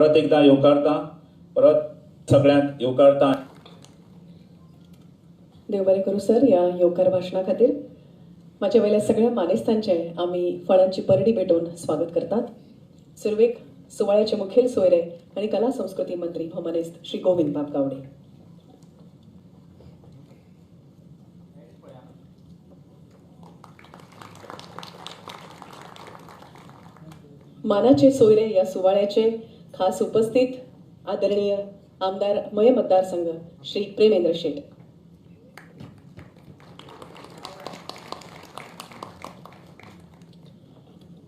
परत एकदा येवकारता, परत सगळ्यांक येवकारता। देव बरें करूं सर ह्या येवकार भाशणा खातीर। म्हाज्या वयल्या सगळ्या मानेस्तांचें आमी फळांची परडी भेटोवन स्वागत करतात। सुरवेक सुवाळ्याचे मुखेल सोयरे आनी कला संस्कृती मंत्री हो मानेस्त श्री गोविंद बाब गावडे। मानाचे सोयरे ह्या सुवाळ्याचे खास उपस्थित आदरणीय आमदार मये मतदारसंघ श्री प्रेमेंद्र शेट।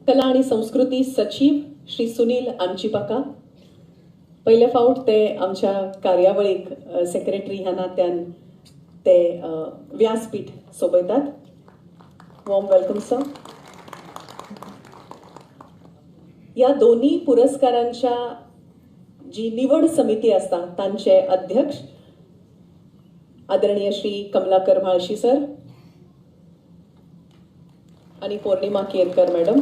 कला आणि संस्कृती सचिव श्री सुनील आमचीपाका। पयले फावट ते आमच्या कार्यावळीक सेक्रेटरी ह्या नात्यान ते व्यासपीठ सोबयतात। Warm welcome sir. या दोन्ही पुरस्कारांच्या जी निवड समिती आसता तांचे अध्यक्ष आदरणीय श्री कमलाकर म्हाळशी सर आणि पौर्णिमा केरकर मॅडम।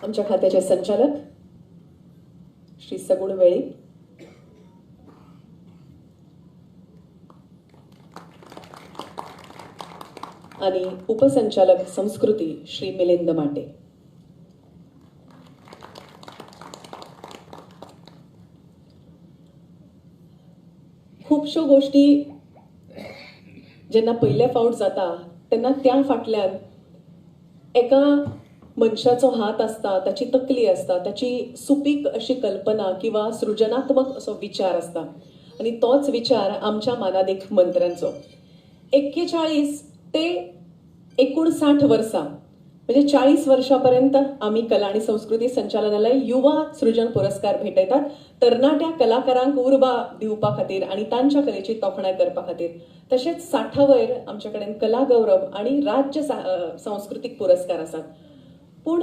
आमच्या खात्याचे संचालक श्री सगुण वेळीप। आणि उपसंचालक संस्कृती श्री मिलिंद माटे। खुबश्यो गोष्टी जेन्ना पयले फावट जाता तेन्ना त्या फाटल्यान एका मनशाचो हात आसता, ताची तकली आसता, ताची सुपीक अशी कल्पना किंवा सृजनात्मक असो विचार आसता आनी तोच विचार आमच्या मानादीक मंत्र्यांचो। 41 ते 59 वर्सां म्हणजे 40 वर्षां पर्यंत आमी कला आणि संस्कृती संचालनालय युवा सृजन पुरस्कार भेटयतात तरणाट्या कलाकारांक उर्बा दिवपा खातीर आनी तांच्या कलेची तोखणाय करपा खातीर। तशेंच 60 वयर आमचे कडेन कला गौरव आनी राज्य सांस्कृतीक पुरस्कार आसात। पूण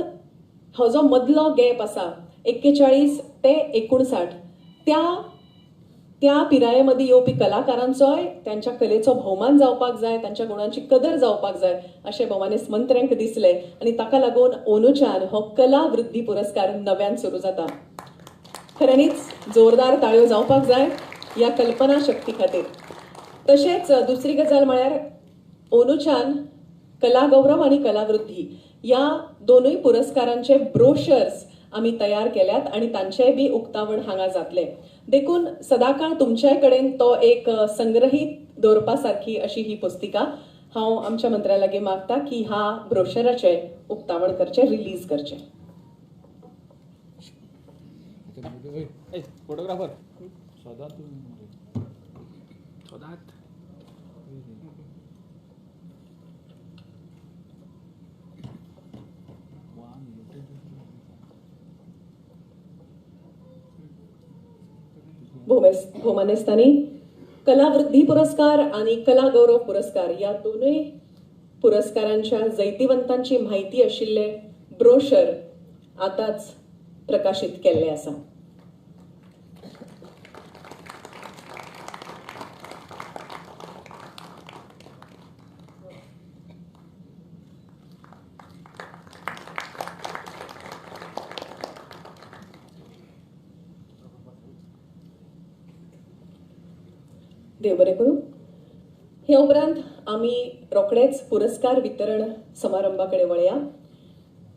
हो जो मदलो गॅप आसा 41 ते 59 त्या पिराये मदीं येवपी कलाकारांचोय त्यांच्या कलेचो भोवमान जावपाक जाय, तांच्या गुणांची कदर जावपाक जाय अशें भोवमानेस्त मंत्र्यांक दिसलें आनी ताका लागून ओनूच्यान हो कला वृद्धी पुरस्कार नव्यान सुरू जाता। खऱ्यांनीच जोरदार ताळयो जावपाक जाय ह्या कल्पना शक्ती खातीर। तशेंच दुसरी गजाल म्हळ्यार ओनूच्यान कला गौरव आनी कला वृद्धी ह्या दोनूय पुरस्कारांचे ब्रोशर्स आमी तयार केल्यात आनी तांचेय बी उक्तावण हांगा जातलें। देखून सदाकाळ तुमच्याय कडेन तो एक संग्रहीत दवरपा सारखी अशी ही पुस्तिका हांव आमच्या मंत्र्या लागीं मागता की ह्या ब्रोशराचें उक्तावण करचें, रिलीज करचें। फोटोग्राफर भोवमानेस्तांनी कलावृद्धी पुरस्कार आणि कला गौरव पुरस्कार या दोनूय पुरस्कारांच्या जैतिवंतांची माहिती आशिल्ले ब्रोशर आतांच प्रकाशीत केल्ले आसा। देव बरें करूं। हे उपरांत आमी रोखडेच पुरस्कार वितरण समारंभा कडेन वळया।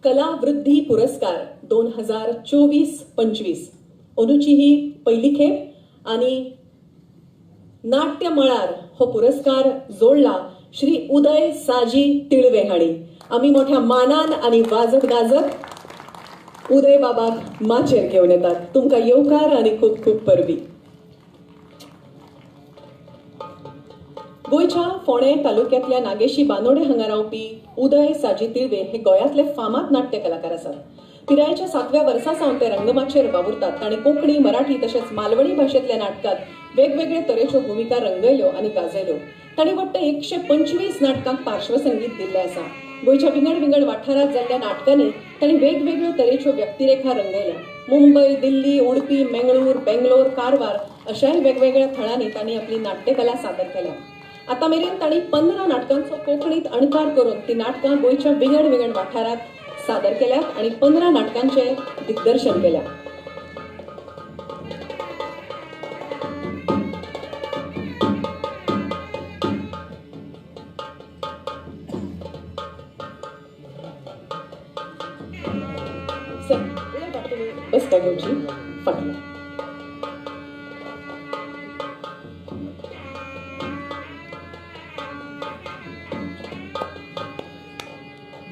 कला वृद्धी पुरस्कार 2024-25 अंदूची ही पयली खेप आनी नाट्य मळार हो पुरस्कार जोडला श्री उदय साजी तिळवे हांणी। आमी मोठ्या मानान आनी वाजत गाजत उदय बाबाक माचयेर घेवन येतात। तुमकां येवकार आनी खूब खूब परबी। गोंयच्या फोंडें तालुक्यांतल्या नागेशी बानोडे हांगा रावपी उदय साजी तिळवे हे गोंयांतले फामाद नाट्य कलाकार आसात। पिरायेच्या 7व्या वर्सा सावन ते रंगमाचयेर वावुरतात। तांणी कोंकणी, मराठी तशेंच मालवणी भाशेंतल्या नाटकांत वेगवेगळे तरेच्यो भुमिका रंगयल्यो आनी गाजयल्यो। तांणी वट्ट 125 नाटकांक पार्श्वसंगीत दिल्लें आसा। गोंयच्या विंगड विंगड वाठारांत जाल्ल्या नाटकांनी तांणी वेगवेगळ्यो तरेच्यो व्यक्तिरेखा रंगयल्या। मुंबय, दिल्ली, उडपी, मेंगळूर, बेंगलोर, कारवार अशाय वेगवेगळ्या थळांनी तांणी आपली नाट्यकला सादर केल्या। आतां मेरेन तांणी 15 नाटकांचो कोंकणीत अणकार करून ती नाटकां गोंयच्या विंगड विंगड वाठारांत सादर केल्यात आनी 15 नाटकांचें दिग्दर्शन केल्या. बसका घेवची फाटल्यान.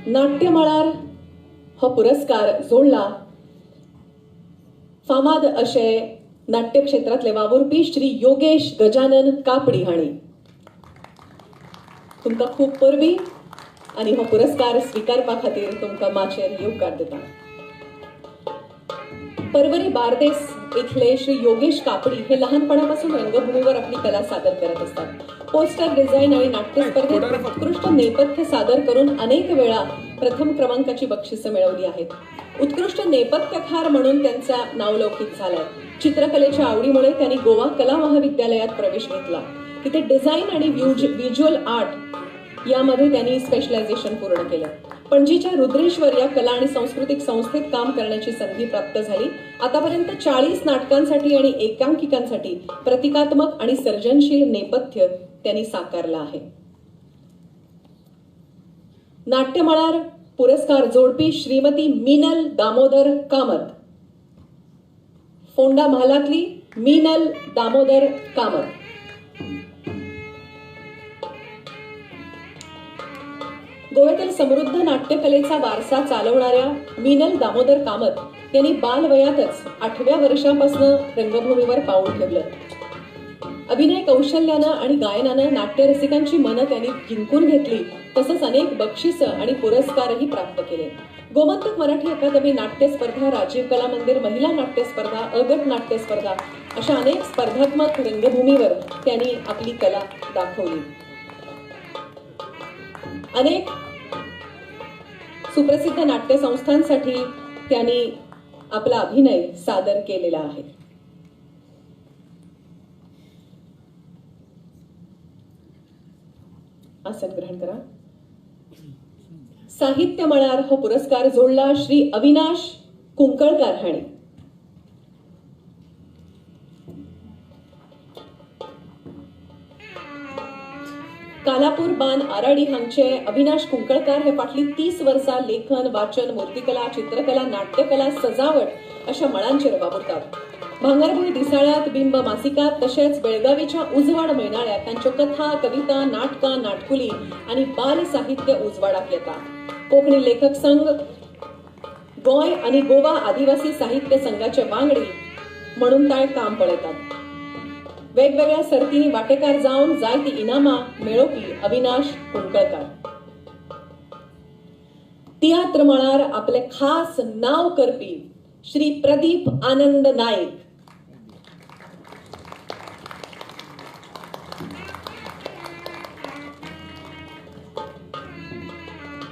नाट्य मळार हो पुरस्कार जोडला फामाद अशे नाट्य क्षेत्रांतले वावुरपी श्री योगेश गजानन कापडी हांणी. तुमकां खूब परबीं आनी हो पुरस्कार स्विकारपा खातीर तुमकां माचयेर येवकार दिता. परवरी बार्देस इथले श्री योगेश कापडी हे लहानपणापासून रंगभूमीवर आपली कला सादर करत असतात. पोस्टर डिझाईन आणि नाट्य स्पर्धेत उत्कृष्ट नेपथ्य सादर करून अनेक वेळा प्रथम क्रमांकाची बक्षिसं मिळवली आहेत. उत्कृष्ट नेपथ्यकार म्हणून त्यांचा नावलौकिक झालाय. चित्रकलेच्या आवडीमुळे त्यांनी गोवा कला महाविद्यालयात प्रवेश घेतला. तिथे डिझाईन आणि व्हिज्युअल आर्ट यामध्ये त्यांनी स्पेशलायझेशन पूर्ण केलं. पणजीच्या रुद्रेश्वर या कला आणि सांस्कृतिक संस्थेत काम करण्याची संधी प्राप्त झाली. आतापर्यंत 40 नाटकांसाठी आणि एकांकिकांसाठी प्रतिकात्मक आणि सर्जनशील नेपथ्य त्यांनी साकारलं आहे. नाट्यमळार पुरस्कार जोडपी श्रीमती मीनल दामोदर कामत. फोंडा म्हालातली मीनल दामोदर कामत. गोव्यातील समृद्ध नाट्यकलेचा वारसा चालवणाऱ्या मीनल दामोदर कामत यांनी बालवयातच 8व्या वर्षापासून रंगभूमीवर पाऊल ठेवलं. अभिनय कौशल्यानं आणि गायनानं नाट्यरसिकांची मनं त्यांनी जिंकून घेतली. तसंच अनेक बक्षिसं आणि पुरस्कारही प्राप्त केले. गोमंतक मराठी अकादमी नाट्य स्पर्धा, राजीव कला मंदिर महिला नाट्य स्पर्धा, अगट नाट्य स्पर्धा अशा अनेक स्पर्धात्मक रंगभूमीवर त्यांनी आपली कला दाखवली. अनेक सुप्रसिद्ध नाट्यसंस्थांसाठी त्यांनी आपला अभिनय सादर केलेला आहे. आसन ग्रहण करा. साहित्य मळार हो पुरस्कार जोडला श्री अविनाश कुंकळकार हांणी. कालापूर बान आराडी हांगचे अविनाश कुंकळकार हे फाटली 30 वर्सां लेखन, वाचन, मूर्तिकला, चित्रकला, नाट्यकला, सजावट अशा मळांचेर वावुरतात. भांगरभूंय दिसाळ्यात, बिंब मासिकात तशेंच बेळगावीच्या उजवाड म्हयनाळ्यात तांच्यो कथा, कविता, नाटकां, नाटकुली आनी बाल साहित्य उजवाडाक येता. कोंकणी लेखक संघ, गोंय आनी गोवा आदिवासी साहित्य संघाचे वांगडी म्हणून ते काम पळयतात. वेगवेगळ्या सर्तींनी वाटेकार जावन जायती इनामां मेळोवपी अविनाश कुंकळकार. तियात्र मळार आपले खास नाव करपी श्री प्रदीप आनंद नाईक.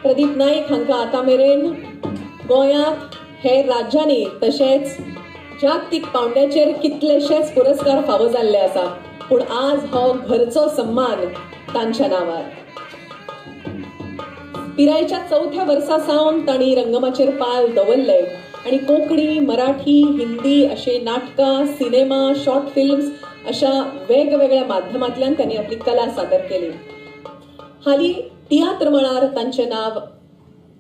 प्रदीप नाईक हांकां आतां मेरेन गोंयांत हेर राज्यांनी तशेंच जागतीक पावंड्याचेर कितलेशेच पुरस्कार फावो जाल्ले आसा, पूण आज हो घरचो सन्मान तांच्या नांवार. पिरायेच्या 4थ्या वर्सा सावन तांणी रंगमाचयेर पाल दवरले आनी कोंकणी, मराठी, हिंदी अशे नाटकां, सिनेमा, शॉर्ट फिल्म्स अशा वेगवेगळ्या माध्यमांतल्यान त्यांनी आपली कला सादर केली. हालीं तियात्र मळार तांचें नांव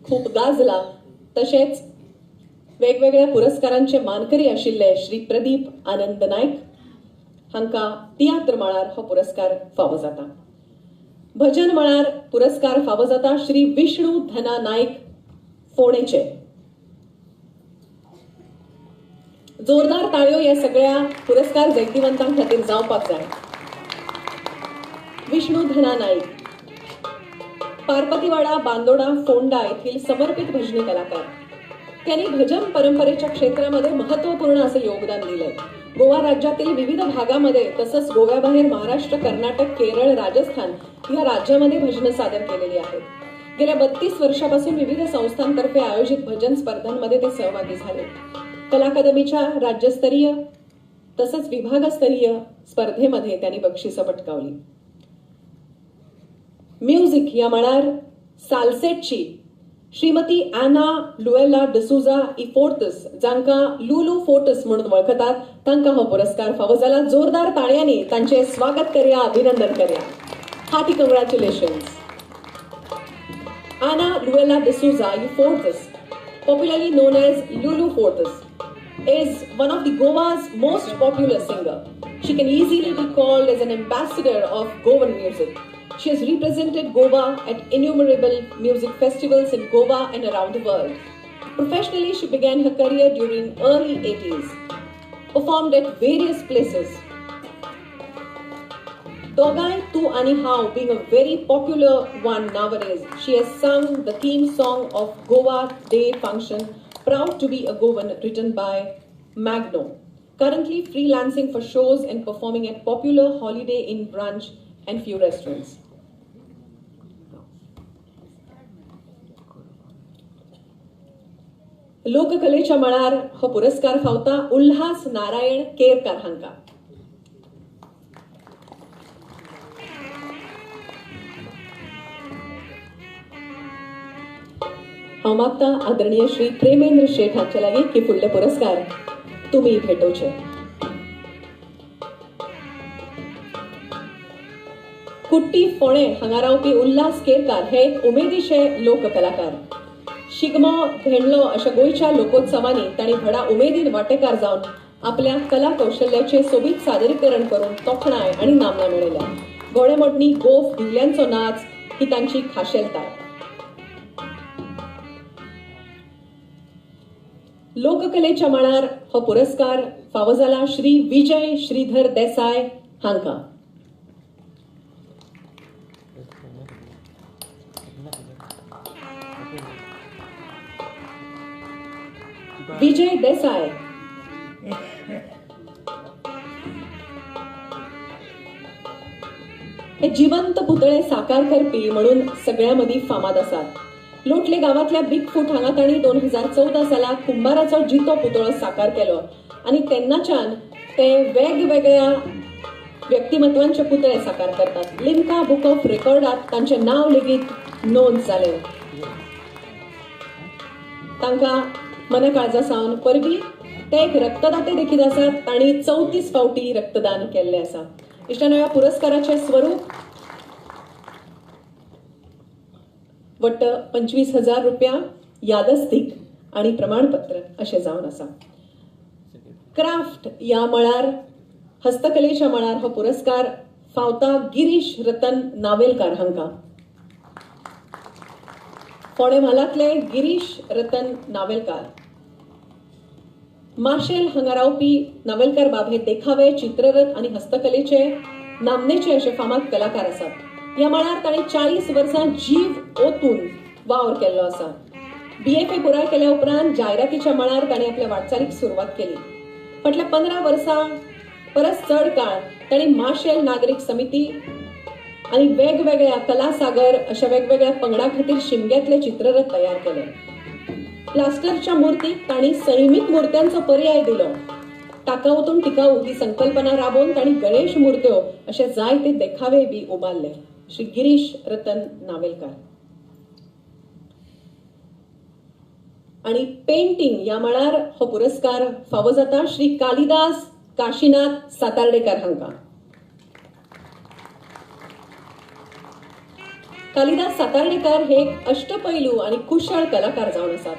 खूब गाजलां. तशेंच वेगवेगळ्या पुरस्कारांचे मानकरी आशिल्ले श्री प्रदीप आनंद नाईक हांकां तियात्र मळार हो पुरस्कार फावो जाता. भजन मळार पुरस्कार फावो जाता श्री विष्णू धना नाईक फोंडेचे. जोरदार ताळयो ह्या सगळ्या पुरस्कार जैतिवंतां खातीर जावपाक जाय. विष्णू धना नाईक, पार्पतीवाडा, बांदोडा, फोंडा येथील समर्पित भजनी कलाकार. त्यांनी भजन परंपरेच्या क्षेत्रामध्ये महत्त्वपूर्ण असं योगदान दिलंय. गोवा राज्यातील विविध भागामध्ये तसंच गोव्याबाहेर महाराष्ट्र, कर्नाटक, केरळ, राजस्थान या राज्यामध्ये भजनं सादर केलेली आहेत. गेल्या 32 वर्षापासून विविध संस्थांतर्फे आयोजित भजन स्पर्धांमध्ये ते सहभागी झाले. कला अकादमीच्या राज्यस्तरीय तसंच विभागस्तरीय स्पर्धेमध्ये त्यांनी बक्षिसं पटकावली. म्युझिक ह्या मळार सालसेटची श्रीमती ॲना लुएला डिसुजा ई फोर्टस, जांकां लुलू फोर्टस म्हणून वळखतात, तांकां हो पुरस्कार फावो जाला. जोरदार ताळयांनी तांचें स्वागत करया, अभिनंदन करया. Hearty congratulations. Ana Luella D'Souza E Fortes, popularly known as Lulu Fortes, is one of the Goa's most popular singer. She can easily be called as an ambassador of Goan music. She has represented Goa at innumerable music festivals in Goa and around the world. Professionally, she began her career during early 80s, performed at various places. Dogai Tu Ani Hao being a very popular one nowadays, she has sung the theme song of Goa Day function, Proud to be a Goan, written by Magno. Currently freelancing for shows and performing at popular Holiday Inn brunch and few restaurants. लोककलेच्या मळार हो पुरस्कार फावता उल्हास नारायण केरकार हांकां. हांव मागता आदरणीय श्री प्रेमेंद्र शेठ हांचे लागीं की फुडले पुरस्कार तुमी भेटोवचे. कुट्टी फोणे हांगा रावपी उल्हास केरकार हे एक उमेदीचे लोककलाकार. शिगमो, धेंडलो अशा गोंयच्या लोकोत्सवांनी तांणी व्हडा उमेदीन वांटेकार जावन आपल्या कला कौशल्याचें सोबीत सादरीकरण करून तोखणाय आनी नामना मेळयल्या. घोडेमोडणी, गोफ, दिवल्यांचो नाच ही तांची खाशेलताय. लोककलेच्या मळार हो पुरस्कार फावो जाला श्री विजय श्रीधर देसाय हांकां. विजय देसाय हे जिवंत पुतळे साकार करपी म्हणून सगळ्या मदीं फामाद आसात. लोटले गांवांतल्या बिग फूट हांगा तांणी 2014 सालाक कुंभाराचो जितो पुतळो साकार केलो आनी तेन्नाच्यान ते वेगवेगळ्या व्यक्तिमत्वांचे पुतळे साकार करतात. लिम्का बुक ऑफ रेकॉर्डात तांचें नांव लेगीत नोंद जालें. तांकां मना काळजा सावन परबी. ते एक रक्तदाते देखीत आसात. तांणी 34 फावटी रक्तदान केल्लें आसा. इश्टांनो, ह्या पुरस्काराचें स्वरूप वट्ट 25,000 रुपया, यादस्तीक आनी प्रमाणपत्र अशें जावन आसा. क्राफ्ट ह्या मळार, हस्तकलेच्या मळार हो पुरस्कार फावता गिरीश रतन नावेलकार हांकां. फोंडें म्हालांतले गिरीश रतन नावेलकार. माशेल हांगा रावपी नावेलकार बाब हे देखावे, चित्ररथ आनी हस्तकलेचे नामनेचे अशे फामाद कलाकार आसात. ह्या मळार तांणी 40 वर्सां जीव ओतून वावर केल्लो आसा. BFA पुराय केल्या उपरांत जायरातीच्या मळार तांणी आपल्या वाटचालीक सुरवात केली. फाटल्या 15 वर्सां परस चड काळ तांणी माशेल नागरीक समिती आनी वेगवेगळ्या कलासागर अशा वेगवेगळ्या पंगडा खातीर शिमग्यांतले चित्ररथ तयार केले. प्लास्टरच्या मूर्तीक तांणी सैमीक मुर्त्यांचो पर्याय दिलो. टाकाऊतून टिकाऊ ही संकल्पना राबोवन तांणी गणेश मूर्त्यो अशे जायते देखावे बी उबारले. श्री गिरीश रतन नावेलकार. आणि पेंटिंग ह्या मळार हो पुरस्कार फावो जाता श्री कालिदास काशीनाथ सातार्डेकर हांकां. कालिदास सातार्डेकर हे एक अष्टपैलू आनी कुशळ कलाकार जावन आसात.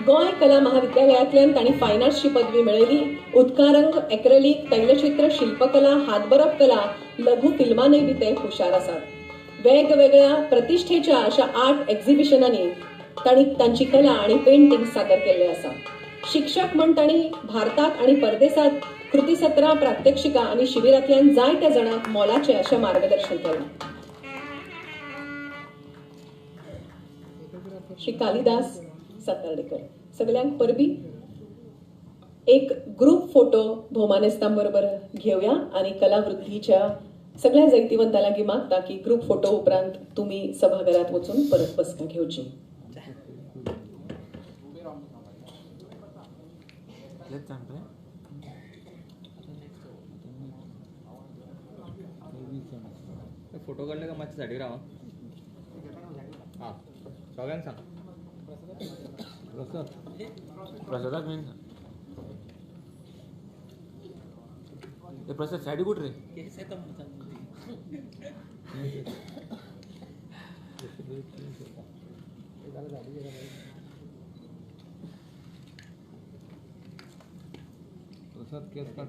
गोंय कला महाविद्यालयांतल्यान तांणी फायन आर्ट्सची पदवी मेळयली. उदकारंग, एक्रेलिक, तैलचित्र, शिल्पकला, हातबरप कला, लघु फिल्मांनी बी ते हुशार आसात. वेगवेगळ्या प्रतिष्ठेच्या अशा 8 एक्झिबिशनांनी तांणी तांची कला आनी पेंटिंग सादर केल्ले आसा. शिक्षक म्हण तांणी भारतात आनी परदेसात कृतीसत्रां, प्रात्यक्षिकां आनी शिबिरांतल्यान जायत्या जाणांक मोलाचें अशें मार्गदर्शन केलां. श्री कालिदास सातार्डेकर. सगळ्यांक परबी. एक ग्रुप फोटो भोवमानेस्तां बरोबर घेवया आनी कलावृद्धीच्या सगळ्या जैतिवंता लागीं मागता की ग्रुप फोटो उपरांत तुमी सभाघरात वचून परत बसका घेवची. फोटो काढले का माझ्यासाठी राव. हां सगळ्यांक सांग. प्रसाद प्रसादाक मेन सांग. प्रसाद सायडी कुठे रे? प्रसाद केस काढ.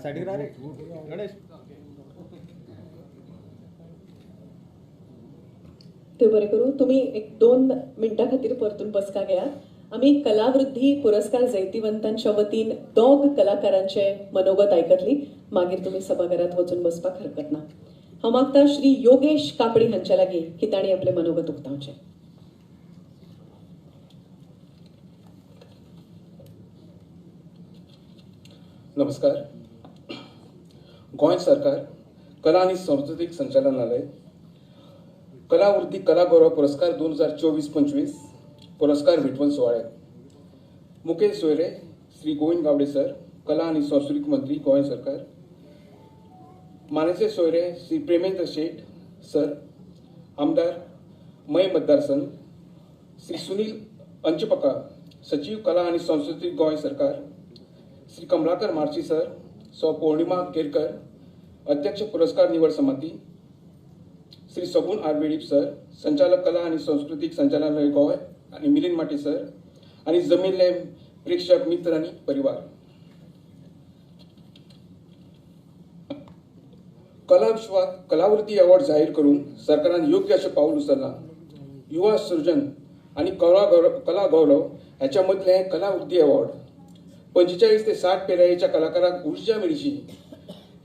सायडीक रे गणेश. ते बरें करूं तुमी एक 2 मिनटां खातीर परतून बसका घेयात. आमी कलावृद्धी पुरस्कार जैतिवंतांच्या वतीन 2 कलाकारांचे मनोगत आयकतली, मागीर तुमी सभाघरात वचून बसपाक हरकत ना. हांव मागता श्री योगेश कापडी हांच्या लागीं की तांणी आपलें मनोगत उक्तावचें. नमस्कार. गोंय सरकार कला आनी सांस्कृतीक संचालनालय कलावृद्धी कला गौरव पुरस्कार 2024-25 पुरस्कार भेटवण सुवाळे. मुखेल सोयरे श्री गोविंद गावडे सर, कला आनी सांस्कृतीक मंत्री गोंय सरकार. मानेचे सोयरे श्री प्रेमेंद्र शेट सर, आमदार मय मतदारसंघ. श्री सुनील अंचपका, सचिव कला आनी सांस्कृतीक गोंय सरकार. श्री कमलाकर मार्ची सर, सौ पौर्णिमा केरकर, अध्यक्ष पुरस्कार निवड समिती. श्री सगुण आर वेळीप सर, संचालक कला आनी सांस्कृतीक संचालनालय गोंय आनी मिलिंद माटे सर आनी जमिल्ले प्रेक्षक मित्र आनी परिवार. कला विश्वात कलावृत्ती अवॉर्ड जाहीर करून सरकारान योग्य अशें पावल उचललां. युवा सृजन आनी कला गौरव ह्याच्या मदलें हें कलावृत्ती अवॉर्ड 45 ते 60 पिरायेच्या कलाकारांक उर्जा मेळची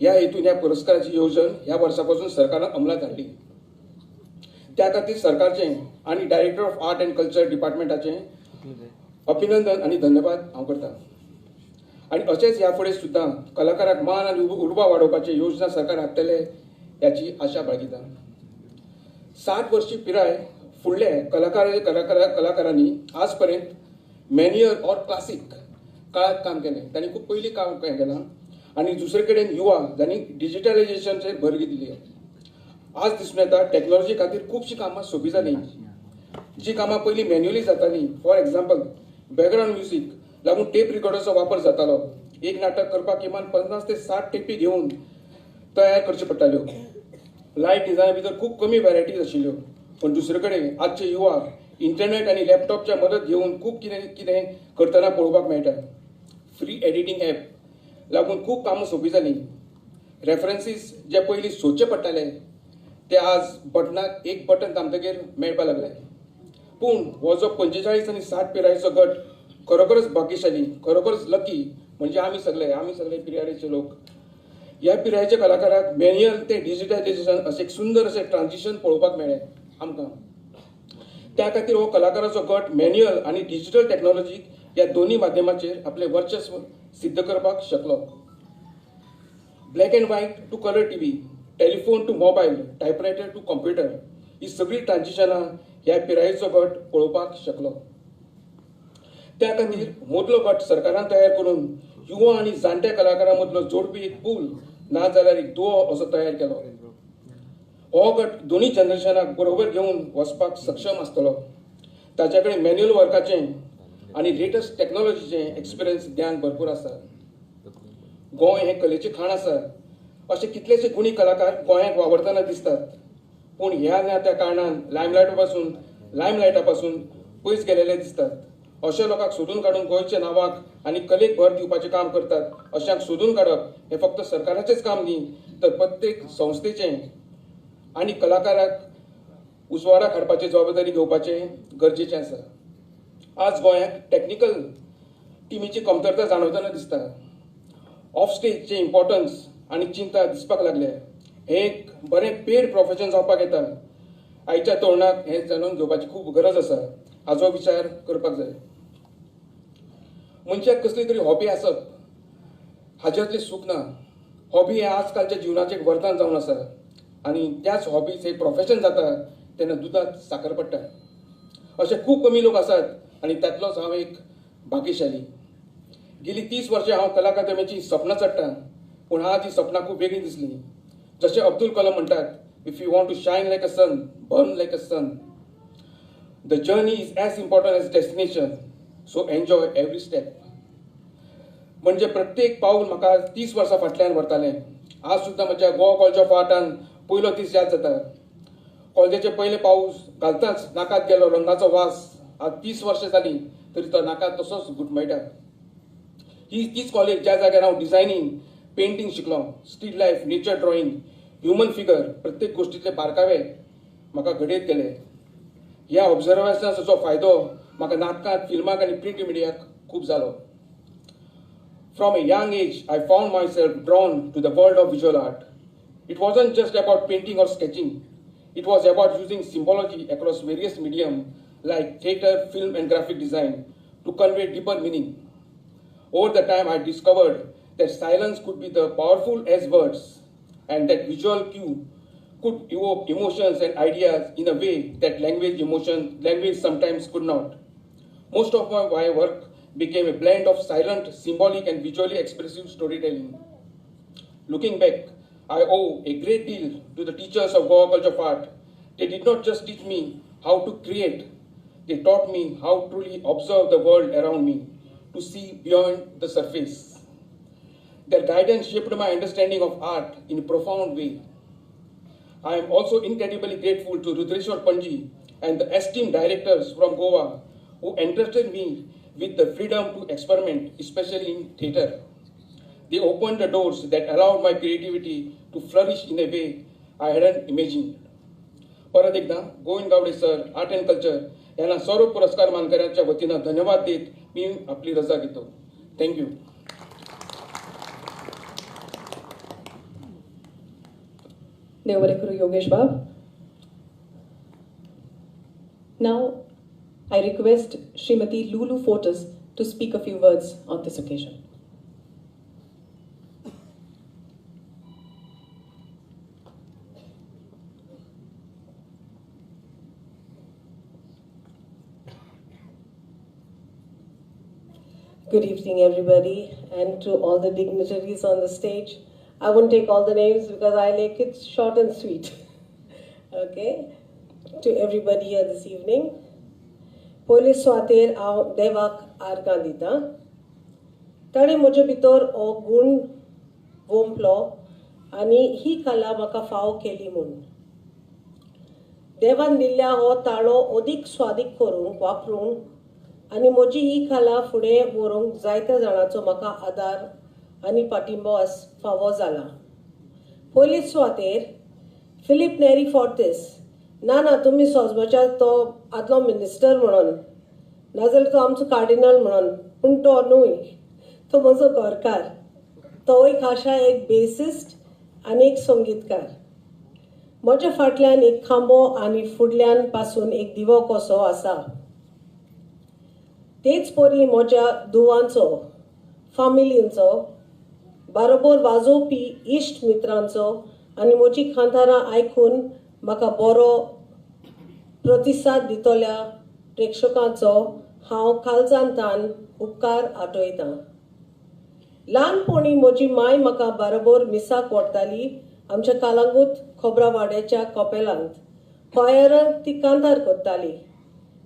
ह्या हेतून ह्या पुरस्काराची येवजण ह्या वर्सा पासून सरकारान अंमलात हाडली. त्या खातीर सरकारचें आनी director of art and culture डिपार्टमेंटाचें अभिनंदन आनी धन्यवाद हांव करतां. आनी अशेंच ह्या फुडें सुद्दां कलाकाराक मान आनी उर्बा वाडोवपाची योजना सरकार हाडटले ह्याची आशा बाळगिता. 60 वर्षी पिराय फुडले कलाकारांनी आज पर्यंत मॅन्युअल ऑर क्लासीक काळात काम केलें, तांणी खूब पयलीं काम केलां. आनी दुसरे कडेन युवा जांणी डिजिटलायजेशनाचेर भर दिली. आज दिसून येता टॅक्नॉलॉजी खातीर खुबशीं कामां सोंपी जालीं. जी कामां पयलीं मॅन्युअली जातालीं, फॉर एक्झाम्पल बॅकग्रावंड म्युजीक लागून टेप रिकॉर्डरचो वापर जातालो. एक नाटक करपाक किमान 50 ते 60 टेपी घेवन तयार करच्यो पडटाल्यो. लायट डिझायना भितर खूब कमी व्हरायटीज आशिल्ल्यो. पूण दुसरे कडेन आजचे युवा इंटरनेट आनी लॅपटॉपच्या मदत घेवन खूब कितें कितें करतना पळोवपाक मेळटा. फ्री एडिटींग ॲप लागून खूब कामां सोंपी जालीं. रेफरन्सीस जे पयलीं सोदचे पडटाले ते आज बटनाक एक बटन दामतगीर मेळपाक लागले. पूण हो जो 45 आनी 60 पिरायेचो गट खरोखरच भाग्यशाली, खरोखरच लकी, म्हणजे आमी सगळे पिरायेचे लोक. ह्या पिरायेच्या कलाकाराक मॅन्युअल ते डिजिटलायजेशन अशें एक सुंदर अशें ट्रान्जिशन पळोवपाक मेळ्ळें आमकां. त्या खातीर हो कलाकाराचो गट मॅन्युअल आनी डिजिटल टॅक्नॉलॉजी ह्या दोन्ही माध्यमाचेर आपलें वर्चस्व सिद्ध करपाक शकलो. Black and white to colour TV, telephone to mobile, typewriter to computer ही सगळीं ट्रान्जिशनां ह्या पिरायेचो गट पळोवपाक शकलो. त्या खातीर मदलो गट सरकारान तयार करून युवा आनी जाणट्या कलाकारां मदलो जोडपी एक पूल ना जाल्यार एक दुवो असो तयार केलो. हो गट दोन्ही जनरेशनाक बरोबर घेवन वचपाक सक्षम आसतलो. ताच्या कडेन मॅन्युअल वर्काचें आनी लेटस्ट टॅक्नॉलॉजीचें एक्सपिरियन्स ज्ञान भरपूर आसा. गोंय हें कलेचें खाण आसा अशे कितलेशे गुणी कलाकार गोंयांत वावरतना दिसतात. पूण ह्या ना त्या कारणान लायमलायटा पासून पयस गेलेले दिसतात. अशा लोकांक सोदून काडून गोंयच्या नांवाक आनी कलेक भर दिवपाचें काम करतात. अशांक सोदून काडप हें फक्त सरकाराचेंच काम न्ही, तर प्रत्येक संस्थेचें आनी कलाकाराक उजवाडाक हाडपाची जबाबदारी घेवपाचें गरजेचें आसा. आज गोंयांत टॅक्निकल टिमीची कमतरता जाणवतना दिसता. ऑफ स्टेजचें इम्पॉर्टन्स आनी चिंता दिसपाक लागल्या. हें एक बरें पेड प्रोफेशन जावपाक येता. आयच्या तरुणाक हें जाणून घेवपाची खूब गरज आसा. हाचो विचार करपाक जाय. मनशाक कसली तरी हॉबी आसप हाज्यांतलें सूख ना. हॉबी हें आजकालच्या जिवनाचें एक वरदान जावन आसा आनी त्याच हॉबीच एक प्रोफेशन जाता तेन्ना दुदांत साकर पडटा. अशे खूब कमी लोक आसात आनी तातलोच हांव एक भाग्यशाली. गेली 30 वर्सां हांव कला अकादमीची सपनां चडटा, पूण आज ही सपनां खूब वेगळीं दिसलीं. जशें अब्दुल कलाम म्हणटात If you want to shine like a sun, burn like a sun. The journey is as important as destination, so enjoy every step. म्हणजे प्रत्येक पाऊल म्हाका 30 वर्सां फाटल्यान व्हरतालें. आज सुद्दां म्हज्या गोवा कॉलेज ऑफ आर्टान पयलो दीस याद जाता. कॉलेजाचे पयले पावस घालताच नाकात गेलो रंगाचो वास. आज 30 वर्सां जालीं तरी तो नाकात तसोच घुटमळटा. ही तीच कॉलेज ज्या जाग्यार हांव डिझायनींग, पेंटींग शिकलो, still life, nature drawing, human figure, प्रत्येक गोश्टीतले बारकावे म्हाका घडयत गेले. ह्या ऑब्जर्वेशनाचो फायदो म्हाका नाटकांत, फिल्माक आनी प्रिंट मिडियाक खूब जालो. From a young age, I found myself drawn to the world of visual art. It wasn't just about painting or sketching. It was about using symbology across various mediums like theater, film, and graphic design to convey deeper meaning. Over the time, I discovered that silence could be the powerful as words, and that visual cue could evoke emotions and ideas in a way that language sometimes could not. Most of my work became a blend of silent, symbolic, and visually expressive storytelling. Looking back, I owe a great deal to the teachers of Goa College of Art. They did not just teach me how to create, they taught me how to truly observe the world around me, to see beyond the surface. Their guidance shaped my understanding of art in a profound way. I am also incredibly grateful to Rudreshwar Panji and the esteemed directors from Goa who entrusted me with the freedom to experiment, especially in theatre. They opened the doors that allowed my creativity to flourish in a way I hadn't imagined. परत एकदा Govind Gawade sir, art and culture यांना सर्व पुरस्कार मानकऱ्यांच्या वतीनं धन्यवाद देत मी आपली रजा घेतो. Thank you. देव बरें करूं योगेश बाब. Now I request Shrimati Lulu Fortis to speak a few words on this occasion. Good evening, everybody, and to all the dignitaries on the stage. I won't take all the names because I like it short and sweet. Okay, to everybody here this evening. पयले सुवातेर हांव देवाक आर्गां दितां. ताणें म्हजे भितर हो गूण वोंपलो आनी ही कला म्हाका फावो केली म्हूण. देवान दिल्ल्या हो ताळो अदीक स्वादीक करूंक वापरूंक आनी म्हजी ही कला फुडें व्हरूंक जायत्या जाणांचो म्हाका आदार आनी पाठिंबो फावो जाला. पयले सुवातेर फिलीप नेरी फोर्तीस. ना ना, तुमी सोजमाच्या तो आदलो मिनिस्टर म्हणून, नाजाल्यार तो आमचो कार्डिनल म्हणून, पूण तो न्हय, तो म्हजो घरकार. तोय खाशा एक बेसिस्ट आनी एक संगीतकार. म्हज्या फाटल्यान एक खांबो आनी फुडल्यान पासून एक दिवो कसो आसा. तेच परी म्हज्या दुवांचो, फामिलींचो, बरोबर वाजोवपी इश्ट मित्रांचो आनी म्हजी कांतारां आयकून म्हाका बरो प्रतिसाद दितल्या प्रेक्षकांचो हांव काळजांतान उपकार आठयतां. ल्हानपणी म्हजी माय म्हाका बरोबर मिसाक व्हरताली आमच्या कालांगूत खोबरावाड्याच्या कपेलांत. कॉयरांत ती कांतार करताली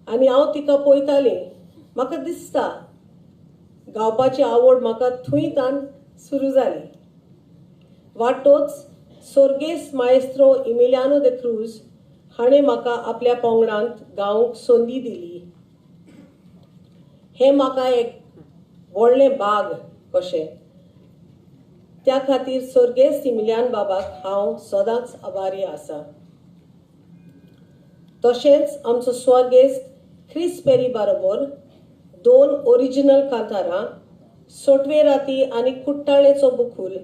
आनी हांव तिका पळयताली. म्हाका दिसता गावपाची आवड म्हाका थंय तान सुरू जाली. वाटोच सोर्गेस माएस्त्रो इमिलियानो दे क्रूज हाणें म्हाका आपल्या पंगडांत गावंक संदी दिली. हें म्हाका एक व्हडलें बाग कशें. त्या खातीर सोर्गेस इमिलियान बाबाक हांव सदांच आभारी आसा. तशेंच आमचो स्वर्गेस्त ख्रिस पेरी बरोबर 2 ओरिजिनल कांतारां सोटवे राती आनी कुट्टाळेचो बुकूल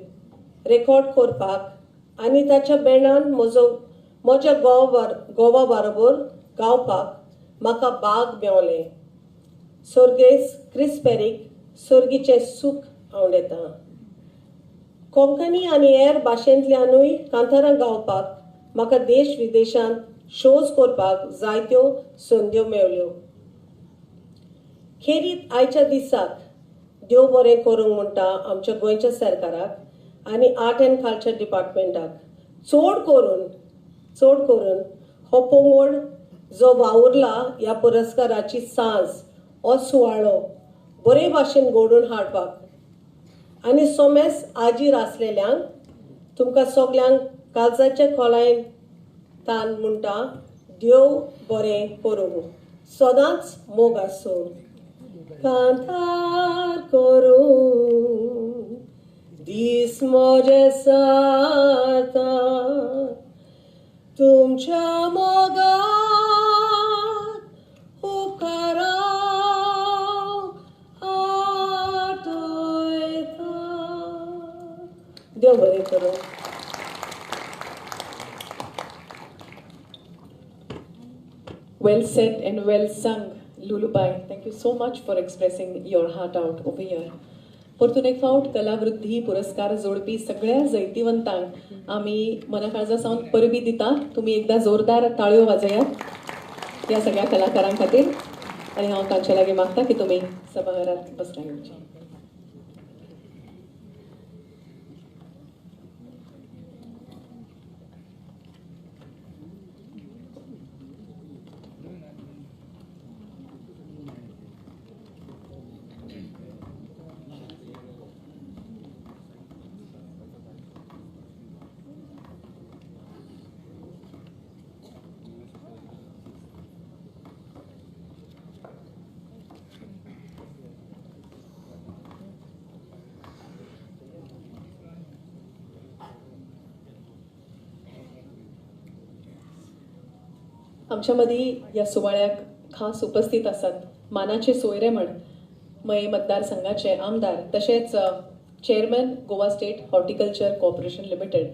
रेकॉर्ड करपाक आनी ताच्या बँडान म्हज्या गोवा बरोबर गावपाक म्हाका बाग मेवलें. सोर्गेस क्रिस पेरीक सोर्गीचें सूख आंवडेता. कोंकणी आनी हेर भाशेंतल्यानूय कांतारां गावपाक म्हाका देश विदेशांत शोज करपाक जायत्यो संद्यो मेवल्यो. खेरीत आयच्या दिसाक देव बरें करूंक म्हणटा आमच्या गोंयच्या सरकाराक आनी आर्ट एंड कल्चर डिपार्टमेंटाक, चड करून चड करून हो पंगड जो वावुरला ह्या पुरस्काराची सांज हो सुवाळो बरे भाशेन घडोवन हाडपाक आनी सोमेस आजीर आसलेल्यांक तुमकां सगल्यांक काळजाच्या खोलायेन तान म्हणटा देव बरें करूं, सदांच मोग आसूं, कांतार करूं दीस म्हजे साता तुमच्या मोगात उपकारा आठयता. देव बरें करूं. Well said and well sung, Lulubai. Thank you so much for expressing your heart out over here. परतून एक फावट कलावृद्धी पुरस्कार जोडपी सगळ्या जैतिवंतांक आमी मनाकाळजा सावन परबी दिता. तुमी एकदा जोरदार ताळयो वाजयात ह्या सगळ्या कलाकारां खातीर आनी हांव तांच्या लागीं मागता की तुमी सभाघरात बसला येवची. आमच्या मदीं ह्या सुवाळ्याक खास उपस्थित आसात मानाचे सोयरे म्हण मये मतदारसंघाचे आमदार तशेंच chairman Goa state horticulture corporation limited,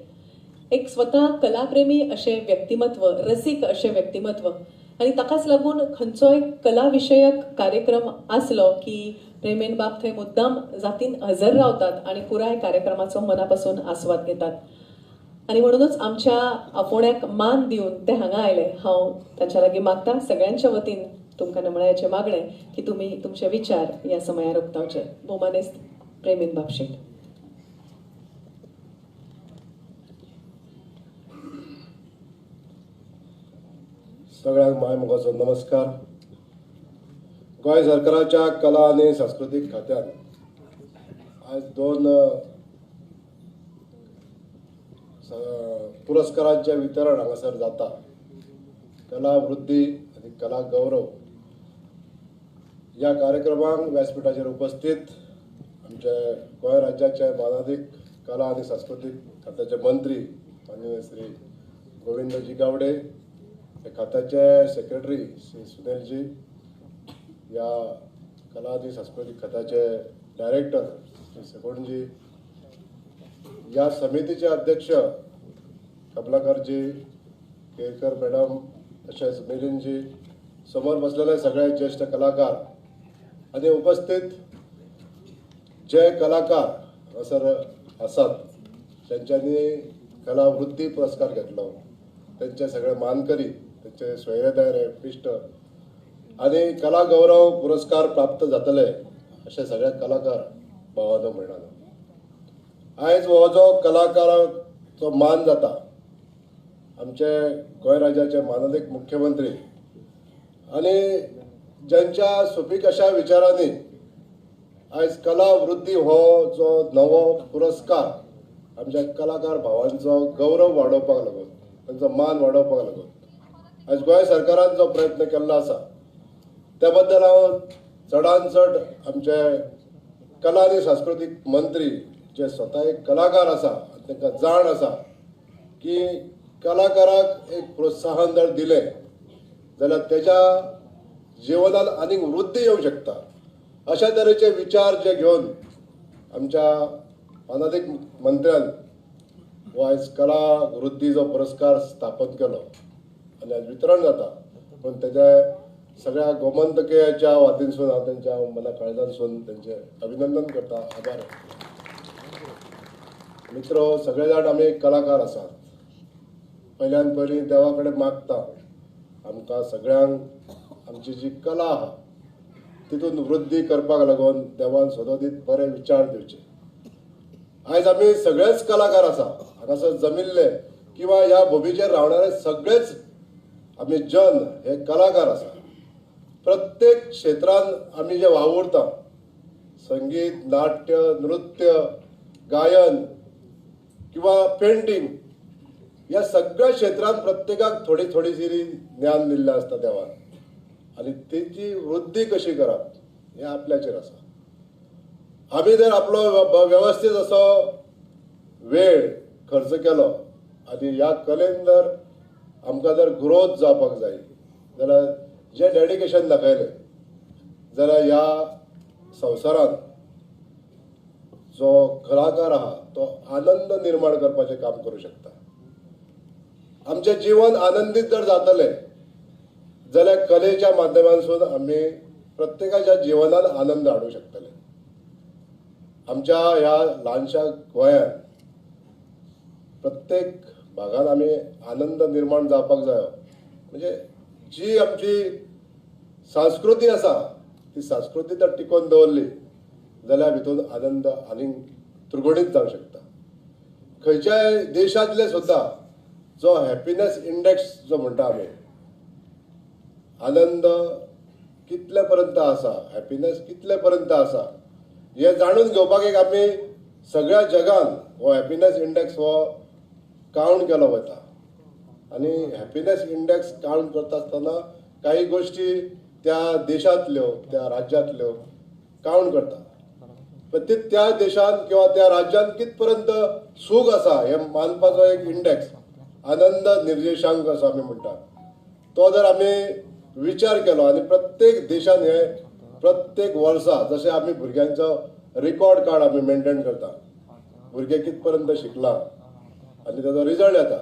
एक स्वता कलाप्रेमी अशें व्यक्तिमत्व, रसीक अशें व्यक्तिमत्व आनी ताकाच लागून खंयचोय कला विशयक कार्यक्रम आसलो की प्रेमेन बाब थंय मुद्दाम जातीन हजर रावतात आनी पुराय कार्यक्रमाचो मना पासून आस्वाद घेतात आनी म्हणूनच आमच्या आपोवण्याक मान दिवन ते हांगा आयले. हांव तांच्या लागीं मागता सगळ्यांच्या वतीन तुमकां नमळायेचें मागणें की तुमी तुमचे विचार ह्या समयार उक्तावचे. भोवमानेस्त प्रेमेन बाब शेट. सगळ्यांक माय मोगाचो नमस्कार. गोंय सरकाराच्या कला आनी सांस्कृतीक खात्यान आज दोन पुरस्कारांचें वितरण हांगासर जाता, कला वृद्धी आनी कला गौरव. ह्या कार्यक्रमाक व्यासपीठाचेर उपस्थित आमचे गोंय राज्याचे मानादीक कला आनी सांस्कृतीक खात्याचे मंत्री माननीय श्री गोविंदजी गावडे, खात्याचे सेक्रेटरी श्री सुनीलजी, ह्या कला आनी सांस्कृतीक खात्याचे डायरेक्टर श्री सगुणजी, ह्या समितीचे अध्यक्ष कमलाकरजी, केरकर मॅडम, तशेंच मिलिंदजी, समोर बसलेले सगळे ज्येष्ठ कलाकार आनी उपस्थित जे कलाकार हांगासर आसात तांच्यांनी कलावृद्धी पुरस्कार घेतलो त्यांचे सगळे मानकरी, त्यांचे सोयरे दायरे इश्ट आनी कला गौरव पुरस्कार प्राप्त जातले अशे सगळे कलाकार भावानो भयणानो, आयज हो जो कलाकाराचो मान जाता आमचे गोंय राज्याचे मानादीक मुख्यमंत्री आनी ज्यांच्या सुपीक अशा विचारांनी आयज कला वृद्धी हो जो नवो पुरस्कार आमच्या कलाकार भावांचो गौरव वाडोवपाक लागून, तांचो मान वाडोवपाक लागून आयज गोंय सरकारान जो प्रयत्न केल्लो आसा त्या बद्दल हांव चडान चड आमचे कला आनी सांस्कृतीक मंत्री जे स्वता एक कलाकार आसा आनी तांकां जाण आसा की कलाकाराक एक प्रोत्साहन जर दिलें जाल्यार तेच्या जिवनान आनीक वृद्धी येवंक शकता, अशा तरेचे विचार जे घेवन आमच्या मानादीक मंत्र्यान हो आयज कला वृद्धीचो पुरस्कार स्थापन केलो आनी आयज वितरण जाता. पूण तेच्या सगळ्या गोमंतकीयाच्या वातीनसून हांव तेंच्या मना काळजानसून तेंचें अभिनंदन करता, आभार. मित्र, सगळे जाण आमी कलाकार आसात. पयल्यान पयलीं देवा कडेन मागता आमकां सगळ्यांक आमची जी कला आहा तितून वृद्धी करपाक लागून देवान सदोदीत बरे विचार दिवचे. आयज आमी सगळेच कलाकार आसा हांगासर जमिल्ले किंवा ह्या भुमीचेर रावणारे सगळेच आमी जन हे कलाकार आसा. प्रत्येक क्षेत्रान आमी जे वावुरता, संगीत, नाट्य, नृत्य, गायन किंवा पेंटिंग, ह्या सगळ्या क्षेत्रांत प्रत्येकाक थोडी थोडी तरी ज्ञान दिल्लें आसता देवान आनी तेची वृद्धी कशी करप हें आपल्याचेर आसा. आमी जर आपलो वेवस्थीत असो वेळ खर्च केलो आनी ह्या कलेन जर आमकां जर ग्रोथ जावपाक जाय जाल्यार जें डेडिकेशन दाखयलें जाल्यार ह्या संवसारांत जो कलाकार आहा तो आनंद निर्माण करपाचें काम करूं शकता. आमचें जिवन आनंदीत जर जातलें जाल्यार कलेच्या माध्यमांतसून आमी प्रत्येकाच्या जिवनान आनंद हाडूंक शकतले. आमच्या ह्या ल्हानशा गोंयांत प्रत्येक भागान आमी आनंद निर्माण जावपाक जायो. म्हणजे जी आमची संस्कृती आसा ती संस्कृती जर टिकोवन दवरली जाल्यार भितून आनंद आनीक दुर्गुणीत जावंक शकता. खंयच्याय देशांतले सुद्दां जो हॅपिनस इंडेक्स जो म्हणटा आमी, आनंद कितले पर्यंत आसा, हॅपिनस कितले पर्यंत आसा हें जाणून घेवपाक एक आमी सगळ्या जगान हो हॅपिनस इंडेक्स हो कावंट केलो वता. आनी हॅपिनस इंडेक्स कावंट करता आसतना काही गोश्टी त्या देशांतल्यो, त्या राज्यांतल्यो कावंट करता. पण ती त्या देशांत किंवा त्या राज्यांत कित पर्यंत सूख आसा हें मानपाचो एक इंडेक्स, आनंद निर्देशांक असो आमी म्हणटा, तो जर आमी विचार केलो आनी प्रत्येक देशान हे प्रत्येक वर्सा जशें आमी भुरग्यांचो रिकॉर्ड कार्ड आमी मेनटेन करता, भुरगे कित पर्यंत शिकला आनी ताजो रिजल्ट येता,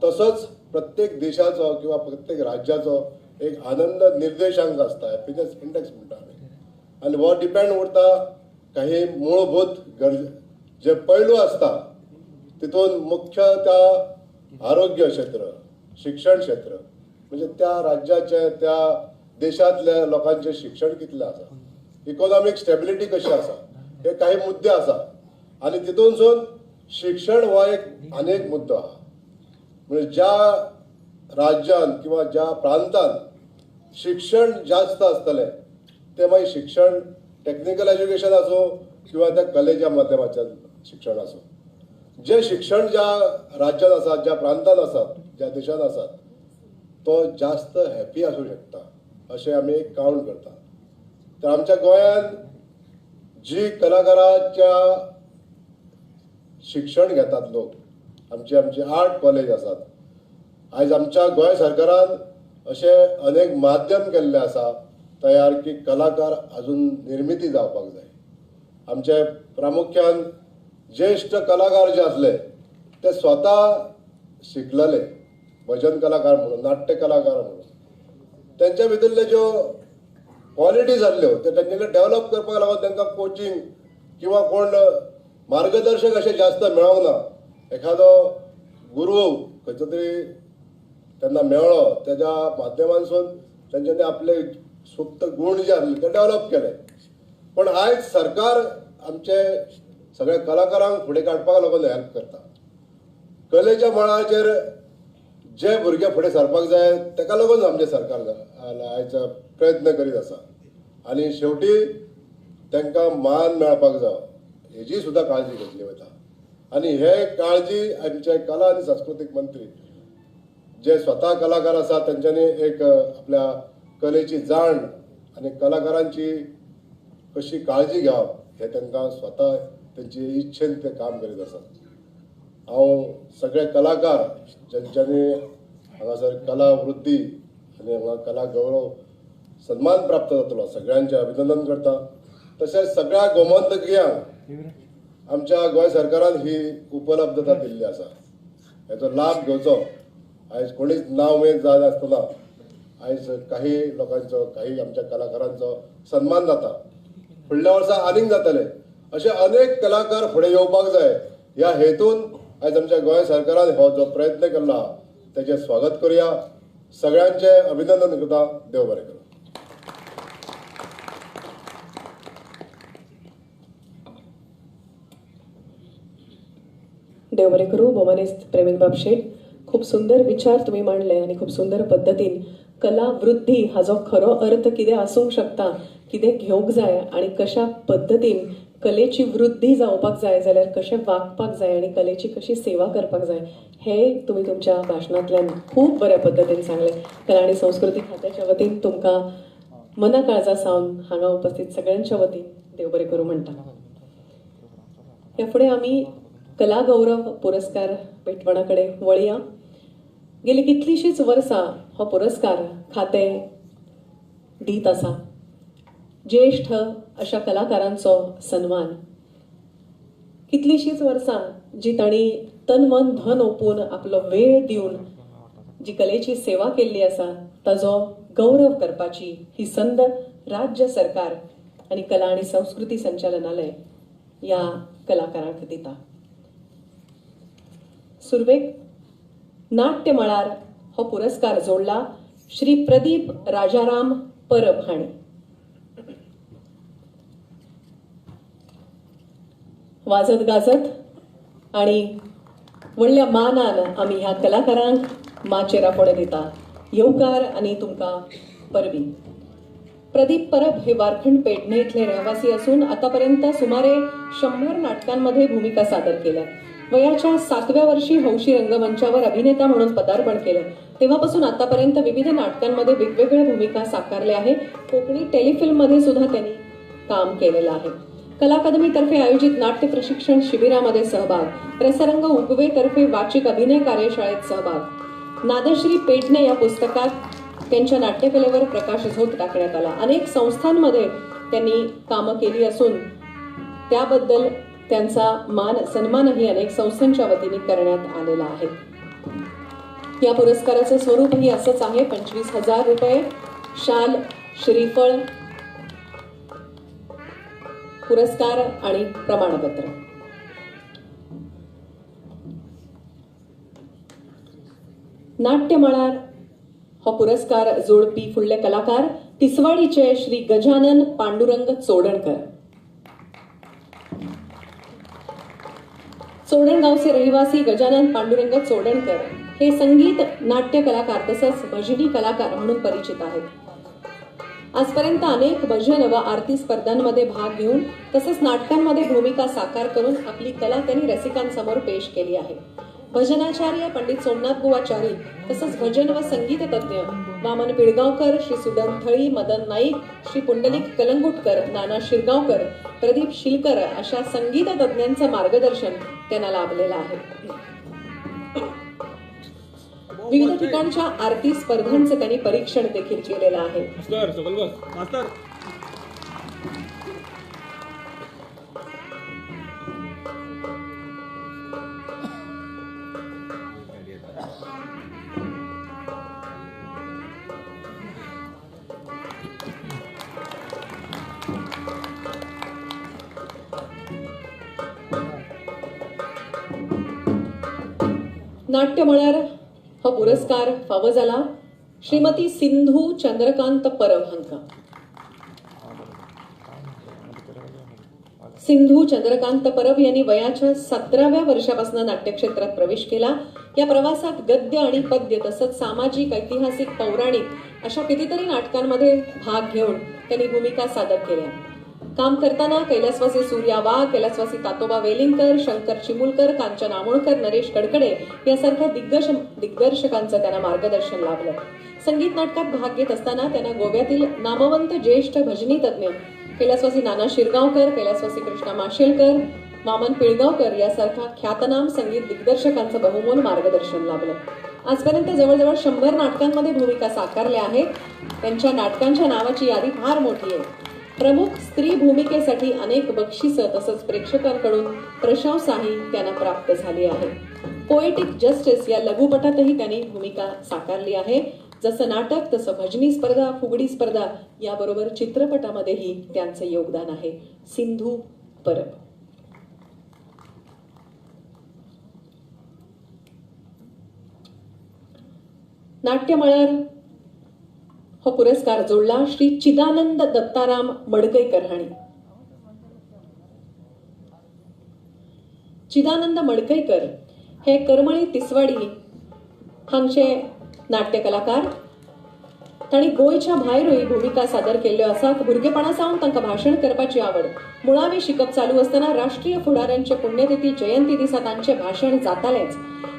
तसोच प्रत्येक देशाचो किंवा प्रत्येक राज्याचो एक आनंद निर्देशांक आसता, हॅपिनस इंडेक्स म्हणटा आमी. आनी हो डिपेंड उरता काही मूलभूत गरज जे पैलू आसता तितून मुख्य त्या आरोग्य क्षेत्र, शिक्षण क्षेत्र, म्हणजे त्या राज्याचे, त्या देशांतल्या लोकांचें शिक्षण कितलें आसा, इकॉनॉमीक स्टेबिलिटी कशी आसा, हे काही मुद्दे आसा. आनी तितूनसून शिक्षण हो एक आनी एक मुद्दो आहा. म्हणजे ज्या राज्यान किंवा ज्या प्रांतान शिक्षण जास्त आसतलें तें मागीर शिक्षण टॅक्निकल एज्युकेशन आसूं किंवा त्या कलेच्या माध्यमाच्यान शिक्षण आसूं, जें शिक्षण ज्या राज्यान आसा, ज्या प्रांतान आसात, ज्या देशान आसात तो जास्त हॅपी आसूं शकता अशें आमी कावंट करता. तर आमच्या गोंयांत जी कलाकाराच्या शिक्षण घेतात लोक, आमची आमची आर्ट कॉलेज आसात. आयज आमच्या गोंय सरकारान अशें अनेक माध्यम केल्ले आसा तयार की कलाकार अजून निर्मिती जावपाक जाय. आमचे प्रामुख्यान ज्येश्ठ कलाकार जे आसले ते स्वता शिकलेले, भजन कलाकार म्हणून, नाट्य कलाकार म्हणून, तेंच्या भितरले ज्यो क्वॉलिटीज आसल्यो ते तेंच्यांनी डेवलप करपाक लागून तांकां कोचिंग किंवा कोण मार्गदर्शक अशें जास्त मेळोंक ना. एखादो गुरू खंयचो तरी त्यांना मेळ्ळो, तेज्या माध्यमांतसून तेंच्यांनी आपले सुप्त गूण जे आसले ते डेवलप केले. पण आयज सरकार आमचे सगळ्या कलाकारांक फुडें काडपाक लागून हेल्प करता. कलेच्या मळाचेर जे भुरगे फुडें सरपाक जाय ताका लागून आमचें सरकार आयज प्रयत्न करीत आसा आनी शेवटी तांकां मान मेळपाक जाय हेजी सुद्दां काळजी घेतली वता. आनी हे काळजी आमचे कला आनी सांस्कृतीक मंत्री जे स्वता कलाकार आसा तेंच्यांनी एक आपल्या कलेची जाण आनी कलाकारांची कशी काळजी घेवप हे तांकां स्वता तेंची इच्छेन ते काम करीत आसात. हांव सगळे कलाकार ज्यांच्यानी हांगासर कला वृद्धी आनी हांगा कला गौरव सन्मान प्राप्त जातलो सगळ्यांचें अभिनंदन करता. तशेंच सगळ्या गोमंतकीयांक आमच्या गोंय सरकारान ही उपलब्धता दिल्ली आसा, हेचो लाभ घेवचो. आयज कोणीच नाउमेद जायनासतना आयज काही लोकांचो, काही आमच्या कलाकारांचो सन्मान जाता. फुडल्या वर्सा आनीक जातले. अशे अनेक कलाकार फुडें येवपाक जाय ह्या हेतून आयज आमच्या गोंय सरकारान हो जो प्रयत्न केल्लो आहा तेजें स्वागत करुया. सगळ्यांचें अभिनंदन करता. देव बरें करूं. देव बरें करूं. भोवमानेस्त प्रेमेंदबाब शेट, खूब सुंदर विचार तुमी मांडले आनी खूब सुंदर पद्दतीन कला वृद्धी हाजो खरो अर्थ कितें आसूंक शकता, कितें घेवंक जाय आनी कशा पद्दतीन कलेची वृद्धी जावपाक जाय जाल्यार कशें वागपाक जाय आनी कलेची कशी सेवा करपाक जाय हे तुमी तुमच्या भाशणांतल्यान खूब बऱ्या पद्दतीन सांगलें. कला आनी संस्कृती खात्याच्या वतीन तुमकां मना काळजा सावन हांगा उपस्थित सगळ्यांच्या वतीन देव बरें करूं म्हणटा. ह्या फुडें आमी कला गौरव पुरस्कार भेटवणा कडेन वळया. गेली कितलींशींच वर्सां हो पुरस्कार खातें दीत आसा. ज्येश्ठ अशा कलाकारांचो सन्मान कितलींशींच वर्सां जी तांणी तन मन धन ओंपून आपलो वेळ दिवन जी कलेची सेवा केल्ली आसा ताजो गौरव करपाची ही संद राज्य सरकार आनी कला आनी संस्कृती संचालनालय ह्या कलाकारांक दिता. सुरवेक नाट्य मळार हो पुरस्कार जोडला श्री प्रदीप राजाराम परब हांणी. वाजत गाजत आनी व्हडल्या मानान आमी ह्या कलाकारांक माचयेर आपोवणें दिता. येवकार आनी तुमकां परबीं. प्रदीप परब हे वारखंड पेडणे इथले रहिवासी असून आतापर्यंत सुमारे 100 नाटकांमध्ये भूमिका सादर केल्या. वयाच्या 7व्या वर्षी हौशी रंगमंचावर अभिनेता म्हणून पदार्पण केलं. तेव्हापासून आतापर्यंत विविध नाटकांमध्ये वेगवेगळ्या भूमिका साकारल्या आहे. कोकणी टेलिफिल्ममध्ये सुद्धा त्यांनी काम केलेलं आहे. कला अकादमीतर्फे आयोजित नाट्य प्रशिक्षण शिबिरामध्ये सहभाग, रसरंग उगवेतर्फे वाचिक अभिनय कार्यशाळेत सहभाग, नादश्री पेडणे या पुस्तकात त्यांच्या नाट्यकलेवर प्रकाश झोत टाकण्यात आला. अनेक संस्थांमध्ये त्यांनी कामं केली असून त्याबद्दल त्यांचा मान सन्मानही अनेक संस्थांच्या वतीने करण्यात आलेला आहे. या पुरस्काराचं स्वरूपही असंच आहे. 25,000 रुपये, शाल, श्रीफळ, पुरस्कार आणि प्रमाणपत्र. नाट्य मळार हो पुरस्कार जोडपी फुडले कलाकार तिसवाडीचे श्री गजानन पांडुरंग चोडणकर. चोडणगावचे रहिवासी गजानन पांडुरंग चोडणकर हे संगीत नाट्य कलाकार तसंच भजनी कलाकार म्हणून परिचित आहेत. आजपर्यंत अनेक भजन व आरती स्पर्धांमध्ये भाग घेऊन तसंच नाटकांमध्ये भूमिका साकार करून आपली कला त्यांनी रसिकांसमोर पेश केली आहे. भजनाचार्य पंडित सोमनाथ बुवाचारी तसंच भजन व संगीत तज्ज्ञ वामन पिळगावकर, श्री सुदन थळी, मदन नाईक, श्री पुंडलिक कलंगुटकर, नाना शिरगावकर, प्रदीप शिलकर अशा संगीत तज्ज्ञांचं मार्गदर्शन त्यांना लाभलेलं आहे. विविध ठिकाणच्या आरती स्पर्धांचं त्यांनी परीक्षण देखील केलेलं आहे. नाट्य मळार हो पुरस्कार फावो जाला श्रीमती सिंधू चंद्रकांत परब हांकां. सिंधू चंद्रकांत परब यांनी वयाच्या 17व्या वर्षापासून नाट्यक्षेत्रात प्रवेश केला. या प्रवासात गद्य आणि पद्य तसंच सामाजिक, ऐतिहासिक, पौराणिक अशा कितीतरी नाटकांमध्ये भाग घेऊन त्यांनी भूमिका सादर केल्या. काम करताना कैलासवासी सूर्या वाघ, कैलासवासी तातोबा वेलिंगकर, शंकर चिमुलकर, कांचन आमोणकर, नरेश कडकडे यासारख्या दिग्दर्शकांचं त्यांना मार्गदर्शन लाभलं. संगीत नाटकात भाग घेत असताना त्यांना गोव्यातील नामवंत ज्येष्ठ भजनी तज्ज्ञ कैलासवासी नाना शिरगावकर, कैलासवासी कृष्णा माशेलकर, वामन पिळगावकर यासारख्या ख्यातनाम संगीत दिग्दर्शकांचं बहुमोल मार्गदर्शन लाभलं. आजपर्यंत जवळजवळ 100 नाटकांमध्ये भूमिका साकारल्या आहेत. त्यांच्या नाटकांच्या नावाची यादी फार मोठी आहे. प्रमुख स्त्री भूमिकेसाठी अनेक बक्षिसं तसंच प्रेक्षकांकडून प्रशंसाही त्यांना प्राप्त झाली आहे. पोएटिक जस्टिस या लघुपटातही त्यांनी भूमिका साकारली आहे. जसं नाटक तसं भजनी स्पर्धा, फुगडी स्पर्धा याबरोबर चित्रपटामध्येही त्यांचं योगदान आहे. सिंधू परब. नाट्यमळार हो पुरस्कार जोडला श्री चिदानंद दत्ताराम मडकईकर हांणी. चिदानंद मडकईकर हे करमळी तिसवाडी हांगचे नाट्य कलाकार. तांणी गोंयच्या भायरूय भुमिका सादर केल्ल्यो आसात. भुरगेपणा सावन तांकां भाशण करपाची आवड. मुळावी शिकप चालू आसतना राष्ट्रीय फुडाऱ्यांचे पुण्यतिथी जयंती दिसा तांचें भाशण जातालेंच.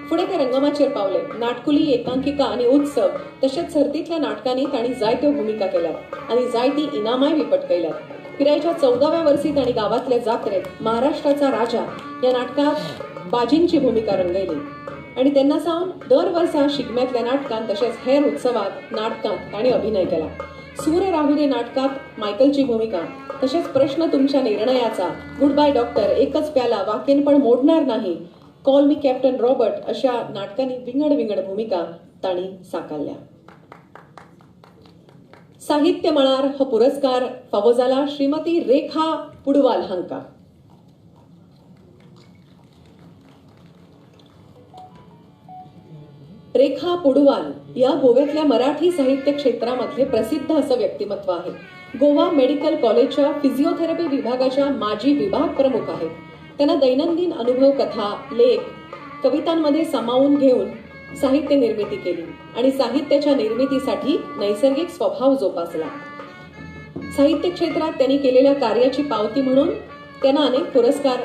फुडें ते रंगमाचयेर पावले. नाटकुली, एकांकिका आनी उत्सव तशेंच सर्तींतल्या नाटकांनी तांणी जायत्यो भुमिका केल्यात आनी जायतीं इनामांय बी पटकयल्यात. पिरायेच्या 14व्या वर्सी तांणी गांवांतल्या जात्रेत महाराष्ट्राचा राजा ह्या नाटकांत बाजींची भुमिका रंगयली आनी तेन्ना सावन दर वर्सा शिगम्यांतल्या नाटकांत तशेंच हेर उत्सवात नाटकांत तांणी अभिनय केला. सूर राहुदे नाटकांत मायकलची भुमिका तशेंच प्रश्न तुमच्या निर्णयाचा, गुड बाय डॉक्टर, एकच प्याला, वाकेन पण मोडणार नाही, कॉल मी कॅप्टन रॉबर्ट अशा नाटकांनी विंगड विंगड भुमिका तांणी साकारल्या. साहित्य मळार हो पुरस्कार फावो जाला श्रीमती रेखा पुडवाल हांकां. रेखा पुडवाल या गोव्यातल्या मराठी साहित्य क्षेत्रामधले प्रसिद्ध असं व्यक्तिमत्व आहे. गोवा मेडिकल कॉलेजच्या फिजिओथेरपी विभागाच्या माजी विभाग प्रमुख आहेत. त्यांना दैनंदिन अनुभव, कथा, लेख, कवितांमध्ये सामावून घेऊन साहित्य निर्मिती केली आणि साहित्याच्या निर्मितीसाठी नैसर्गिक स्वभाव जोपासला. साहित्य क्षेत्रात त्यांनी केलेल्या कार्याची पावती म्हणून त्यांना अनेक पुरस्कार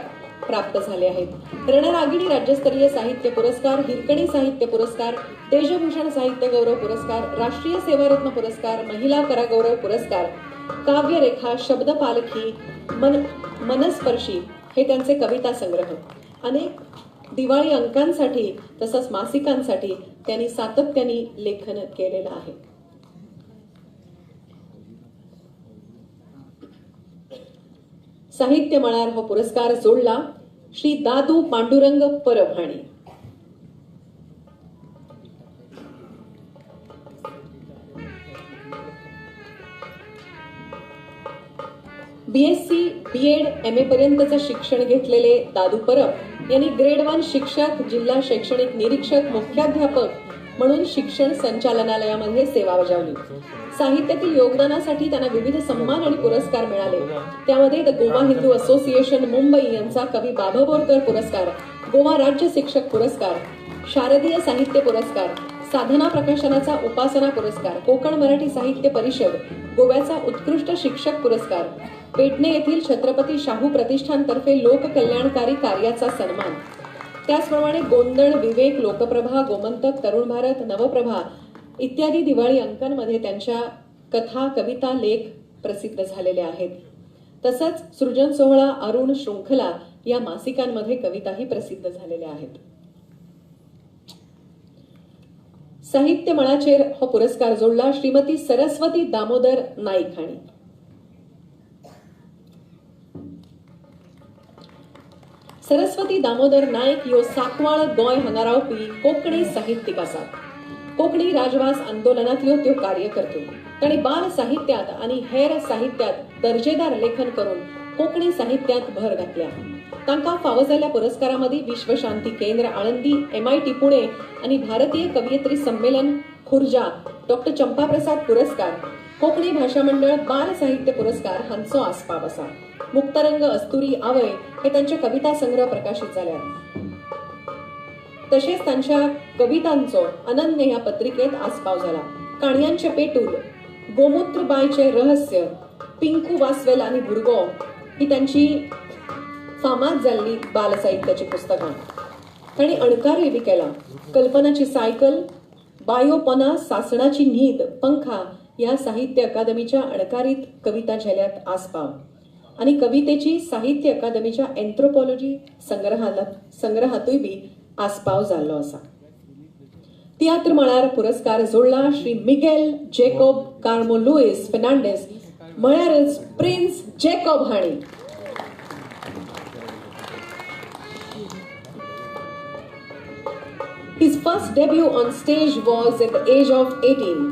प्राप्त झाले आहेत. रणरागिणी राज्यस्तरीय साहित्य पुरस्कार, हिरकणी साहित्य पुरस्कार, तेजभूषण साहित्य गौरव पुरस्कार, राष्ट्रीय सेवारत्न पुरस्कार, महिला करागौरव पुरस्कार, काव्यरेखा, शब्दपालखी, मनस्पर्शी हे त्यांचे कविता संग्रह. अनेक दिवाळी अंकांसाठी तसंच मासिकांसाठी त्यांनी सातत्याने लेखन केलेलं आहे. साहित्य मळार हो पुरस्कार जोडला श्री दादू पांडुरंग परब हांणी. बीएससी, बीएड, एमए पर्यंतचं शिक्षण घेतलेले दादू परब यांनी ग्रेड 1 शिक्षक, जिल्हा शैक्षणिक निरीक्षक, मुख्याध्यापक म्हणून शिक्षण संचालनालयामध्ये सेवा बजावली. साहित्यातील योगदानासाठी त्यांना विविध सन्मान आणि पुरस्कार मिळाले. त्यामध्ये the Goa Hindu association Mumbai यांचा कवी बाबा बोरकर पुरस्कार, गोवा राज्य शिक्षक पुरस्कार, शारदीय साहित्य पुरस्कार, साधना प्रकाशनाचा उपासना पुरस्कार, कोकण मराठी साहित्य परिषद गोव्याचा उत्कृष्ट शिक्षक पुरस्कार, पेडणे येथील छत्रपती शाहू प्रतिष्ठानतर्फे लोककल्याणकारी कार्याचा सन्मान. त्याचप्रमाणे गोंदण, विवेक, लोकप्रभा, गोमंतक, तरुण भारत, नवप्रभा इत्यादी दिवाळी अंकांमध्ये त्यांच्या कथा, कविता, लेख प्रसिद्ध झालेले आहेत. तसंच सृजन सोहळा, अरुण शृंखला या मासिकांमध्ये कविताही प्रसिद्ध झालेल्या आहेत. साहित्य मळाचेर हो पुरस्कार जोडला श्रीमती सरस्वती दामोदर नाईक हांणी. सरस्वती दामोदर नाईक ह्यो साकवाळ गोंय हांगा रावपी कोंकणी साहित्यीक आसात. कोंकणी राजभास आंदोलनांतल्यो त्यो कार्यकर्त्यो. तांणी बाल साहित्यांत आनी हेर साहित्यांत दर्जेदार लेखन करून कोंकणी साहित्यांत भर घातल्या. तांकां फावो जाल्ल्या पुरस्कारां मदीं विश्वशांती केंद्र आळंदी, MIT Pune आनी भारतीय कवयित्री संमेलन खुर्जा, डॉक्टर चंपाप्रसाद पुरस्कार, कोंकणी भाशा मंडळ बाल साहित्य पुरस्कार हांचो आस्पाव आसा. मुक्तरंग, अस्तुरी, आवय हे तांचे कविता संग्रह प्रकाशित जाल्यात. तशेंच तांच्या कवितांचो अनन्य ह्या पत्रिकेत आस्पाव जाला. काणयांचे पेटूल, गोमूत्रबायचे रहस्य, पिंकू वासवेल आनी भुरगो ही तांची फामाद जाल्ली बालसाहित्याची पुस्तकां. तांणी अणकारूय बी केला. कल्पनाची सायकल, बायोपना, सासणाची न्हीद, पंखा ह्या साहित्य अकादमीच्या अणकारीत कविता झेल्यात आस्पाव आनी कवितेची साहित्य अकादमीच्या एन्थ्रोपॉलॉजी संग्रहातूय बी आस्पाव जाल्लो आसा. तियात्र मळार पुरस्कार जोडला Shri Miguel Jacob Carmo Luis Fernandes म्हळ्यारच प्रिन्स जेकोब हांणी. His first debut on stage was at the age of 18.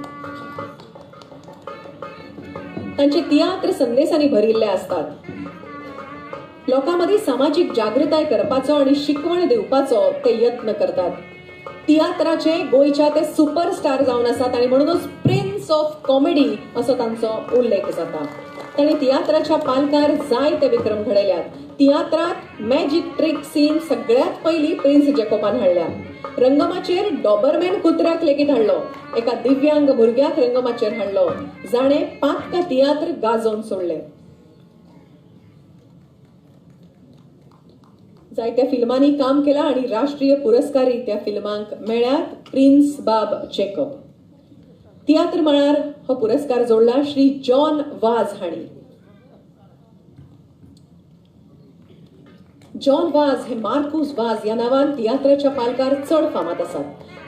तांचे तियात्र संदेशांनी भरिल्ले आसतात. लोकां मदीं सामाजीक जागृताय करपाचो आनी शिकवण दिवपाचो ते यत्न करतात. तियात्राचे गोंयच्या ते सुपरस्टार जावन आसात आनी म्हणूनच प्रिन्स ऑफ कॉमेडी असो तांचो उल्लेख जाता. तांणी तियात्राच्या पालकार जायते विक्रम घडयल्यात. तियात्रात मॅजीक ट्रीक सीन सगळ्यात पयली प्रिन्स जेकोबान हाडल्या. रंगमाचयेर डॉबरमॅन कुत्र्याक लेगीत हाडलो. एका दिव्यांग भुरग्याक रंगमाचयेर हाडलो जाणें पातका तियात्र गाजोवन सोडले. जायत्या फिल्मांनी काम केला आणि राष्ट्रीय पुरस्कारय त्या फिल्मांक मेळ्यात. प्रिन्स बाब जेकब तियात्र मळार हो पुरस्कार जोडला श्री जॉन वाज हांणी. जॉन वाज हे मार्कूस वाज ह्या नांवान तियात्राच्या पालकार चड फामाद आसात.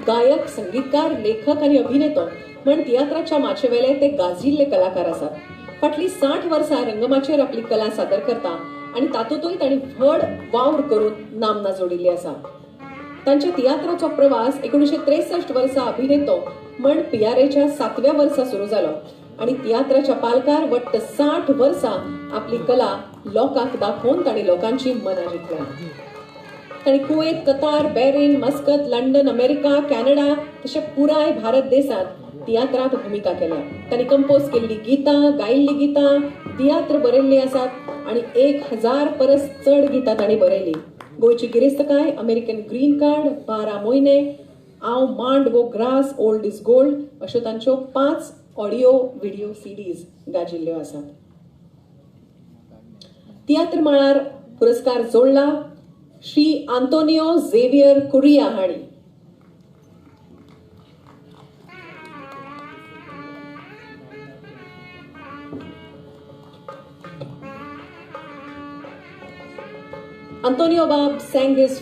गायक, संगीतकार, लेखक आनी अभिनेतो म्हण तियात्राच्या माचयेवेले ते गाजिल्ले कलाकार आसात. फाटलीं 60 वर्सां रंगमाचयेर आपली कला सादर करता आनी तातूंतय तांणी व्हड वावर करून नामना जोडिल्ली आसा. तांच्या तियात्राचो प्रवास 1963 वर्सा अभिनेतो म्हण पियारेच्या 7व्या वर्सा सुरू जालो आनी तियात्राच्या पालकार वट्ट 60 वर्सां आपली कला लोकांक दाखोवन तांणी लोकांची मनां जिखल्या. तांणी Kuwait, Qatar, Bahrain, Muscat, London, America, Canada तशें पुराय भारत देशांत तियात्रांत भुमिका केल्या. तांणी कंपोज केल्ली गितां, गायिल्ली गितां, तियात्र बरयल्ली आसात आनी 1000 परस चड गितां तांणी बरयली. गोंयची गिरेस्तकाय, अमेरिकन ग्रीन कार्ड, 12 म्हयने, हांव मांड वो ग्रास, ओल्ड is gold अश्यो तांच्यो 5 ऑडियो व्हिडिओ सिडीज गाजिल्ल्यो आसात. तियात्र मळार पुरस्कार जोडला श्री आंतोनियो झेवियर कुरिया हांणी. Antonio Bab sang his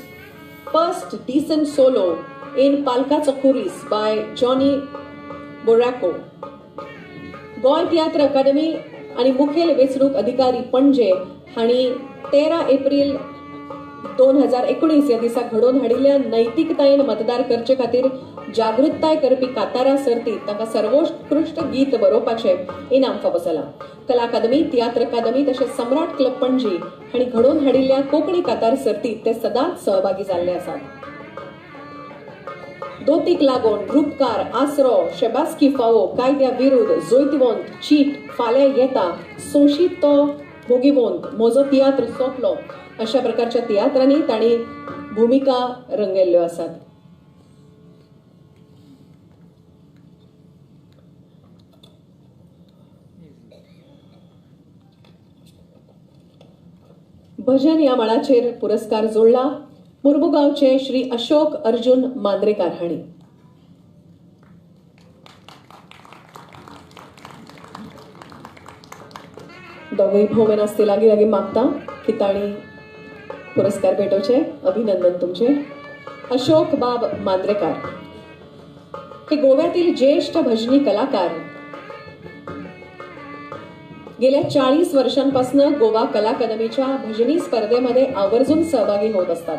first decent solo in Palkacho Kuris by Johnny Boracco. Goa Tiatr Academy आनी मुखेल वेंचणूक अधिकारी पणजे हांणी 13 एप्रिल 2019 ह्या दिसा घडोवन हाडिल्ल्या नैतिकतायेन मतदार करचे खातीर जागृताय करपी कातारा सर्तीत तांकां सर्वोत्कृश्ट गीत बरोवपाचें इनाम फावो जालां. कला अकादमी, तियात्र अकादमी तशेंच सम्राट क्लब पणजी हांणी घडोवन हाडिल्ल्या कोंकणी कातार सर्तीत ते सदांच सहभागी जाल्ले आसात. दोतीक लागोन, रुपकार, आसरो, शेबास्की फावो, कायद्या विरुद्ध, जोयतिवंत, चीट, फाल्यां येता, सोशीत तो भोगीवंत, म्हजो तियात्र सोंपलो अशा प्रकारच्या तियात्रांनी तांणी भुमिका रंगयल्ल्यो आसात. भजन ह्या मळाचेर पुरस्कार जोडला मुर्मुगांवचे श्री अशोक अर्जुन मांद्रेकार हांणी. दोगूय भोव नासते लागीं लागीं मागता की तांणी पुरस्कार भेटोवचे. अभिनंदन तुमचे. अशोक बाब मांद्रेकार हे गोव्यातील ज्येष्ठ भजनी कलाकार. गेल्या 40 वर्षांपासून गोवा कला अकादमीच्या भजनी स्पर्धेमध्ये आवर्जून सहभागी होत असतात.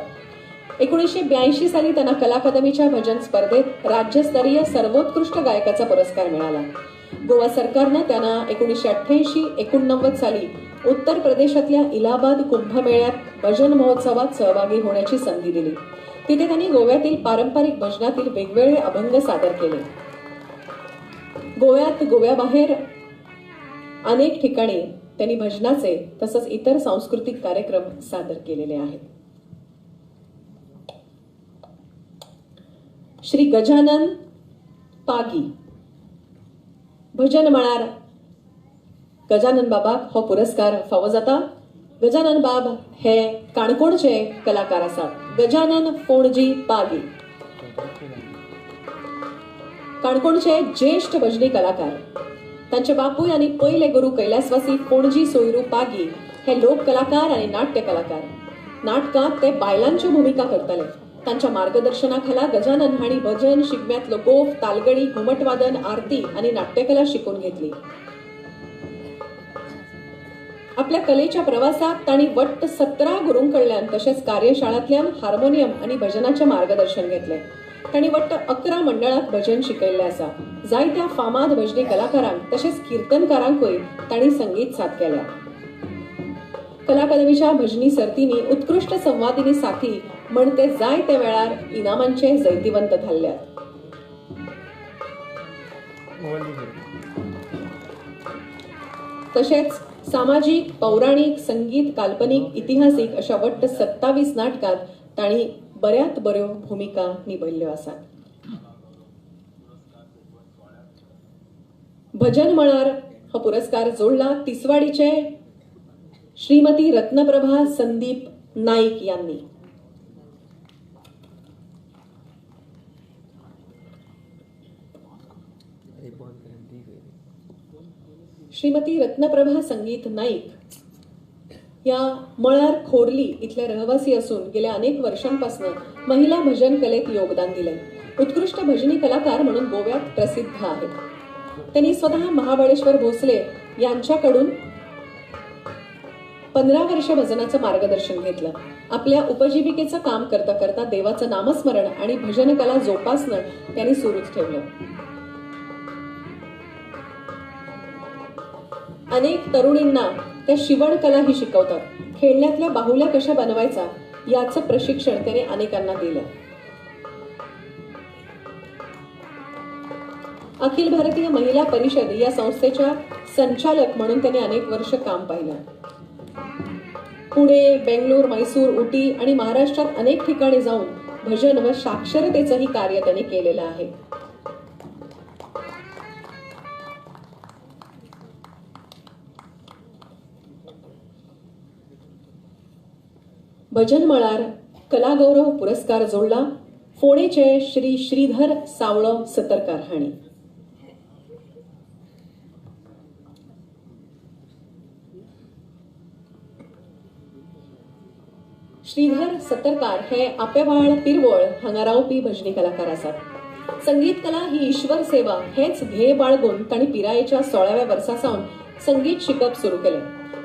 1982 साली त्यांना कला अकादमीच्या भजन स्पर्धेत राज्यस्तरीय सर्वोत्कृष्ट गायकाचा पुरस्कार मिळाला. गोवा सरकारनं त्यांना 1988-89 साली उत्तर प्रदेशातल्या इलाहाबाद कुंभमेळ्यात भजन महोत्सवात सहभागी होण्याची संधी दिली. तिथे त्यांनी गोव्यातील पारंपरिक भजनातील वेगवेगळे अभंग सादर केले. गोव्यात, गोव्याबाहेर अनेक ठिकाणी त्यांनी भजनाचे तसंच इतर सांस्कृतिक कार्यक्रम सादर केलेले आहेत. श्री गजानन पागी भजन मळार गजानन बाबाक हो पुरस्कार फावो जाता. गजानन बाब हे काणकोणचे कलाकार आसात. गजानन फोणजी पागी काणकोणचे ज्येष्ठ भजनी कलाकार. तांचे बापूय आनी पयले गुरू कैलासवासी फोणजी सोयरू पागी हे लोक कलाकार आनी नाट्य कलाकार. नाटकांत ते बायलांच्यो भुमिका करताले. तांच्या मार्गदर्शनाखाला गजानन हांणी भजन, शिगम्यांतलो गोफ, तालगडी, घुमटवादन, आरती आनी नाट्यकला शिकून घेतली. आपल्या कलेच्या प्रवासात तांणी वट्ट 17 गुरूंकडल्यान तशेंच कार्यशाळांतल्यान हार्मोनियम आनी भजनाचें मार्गदर्शन घेतलें. तांणी वट्ट 11 मंडळांत भजन शिकयल्लें आसा. जायत्या फामाद भजनी कलाकारांक तशेंच किर्तनकारांकूय तांणी संगीत साथ केल्या. कला अकादमीच्या भजनी सर्तींनी उत्कृश्ट संवादिनी साथी म्हण ते जायते वेळार इनामांचे जैतिवंत थारल्यात. तशेंच सामाजीक, पौराणीक, संगीत, काल्पनीक, इतिहासीक अशा वट्ट 27 नाटकात तांणी बऱ्यात बऱ्यो भुमिका निभयल्ल्यो आसात. भजन मळार हो पुरस्कार जोडला तिसवाडीचे श्रीमती रत्नप्रभा संदीप नाईक यांनी. श्रीमती रत्नप्रभा संगीत नाईक या मळार खोर्ली इथल्या रहिवासी असून गेल्या अनेक वर्षांपासून महिला भजन कलेत योगदान दिले. उत्कृष्ट भजनी कलाकार म्हणून गोव्यात प्रसिद्ध आहेत. त्यांनी स्वतः महाबळेश्वर भोसले यांच्याकडून 15 वर्ष भजनाचं मार्गदर्शन घेतलं. आपल्या उपजीविकेचं काम करता करता देवाचं नामस्मरण आणि भजन कला जोपासणं त्यांनी सुरूच ठेवलं. अनेक तरुणींना त्या शिवणकला ही शिकवतात. खेळण्यातल्या बाहुल्या कशा बनवायचा याचं प्रशिक्षण त्यांनी अनेकांना दिलं. अखिल भारतीय महिला परिषद या संस्थेच्या संचालक म्हणून त्यांनी अनेक वर्ष काम पाहिलं. पुणे, बेंगलोर, मैसूर, उटी आणि महाराष्ट्रात अनेक ठिकाणी जाऊन भजन व साक्षरतेचंही कार्य त्यांनी केलेलं आहे. भजन मळार कलागौरव पुरस्कार जोडला फोंडेचे श्री श्रीधर सावळो सतरकार हांणी. श्रीधर सतरकार हे आपेवाळ पिरवळ हांगा रावपी भजनी कलाकार आसात. संगीत कला ही ईश्वर सेवा हेच ध्येय बाळगून तांणी पिरायेच्या 16व्या वर्सा सावन संगीत शिकप सुरू केलें.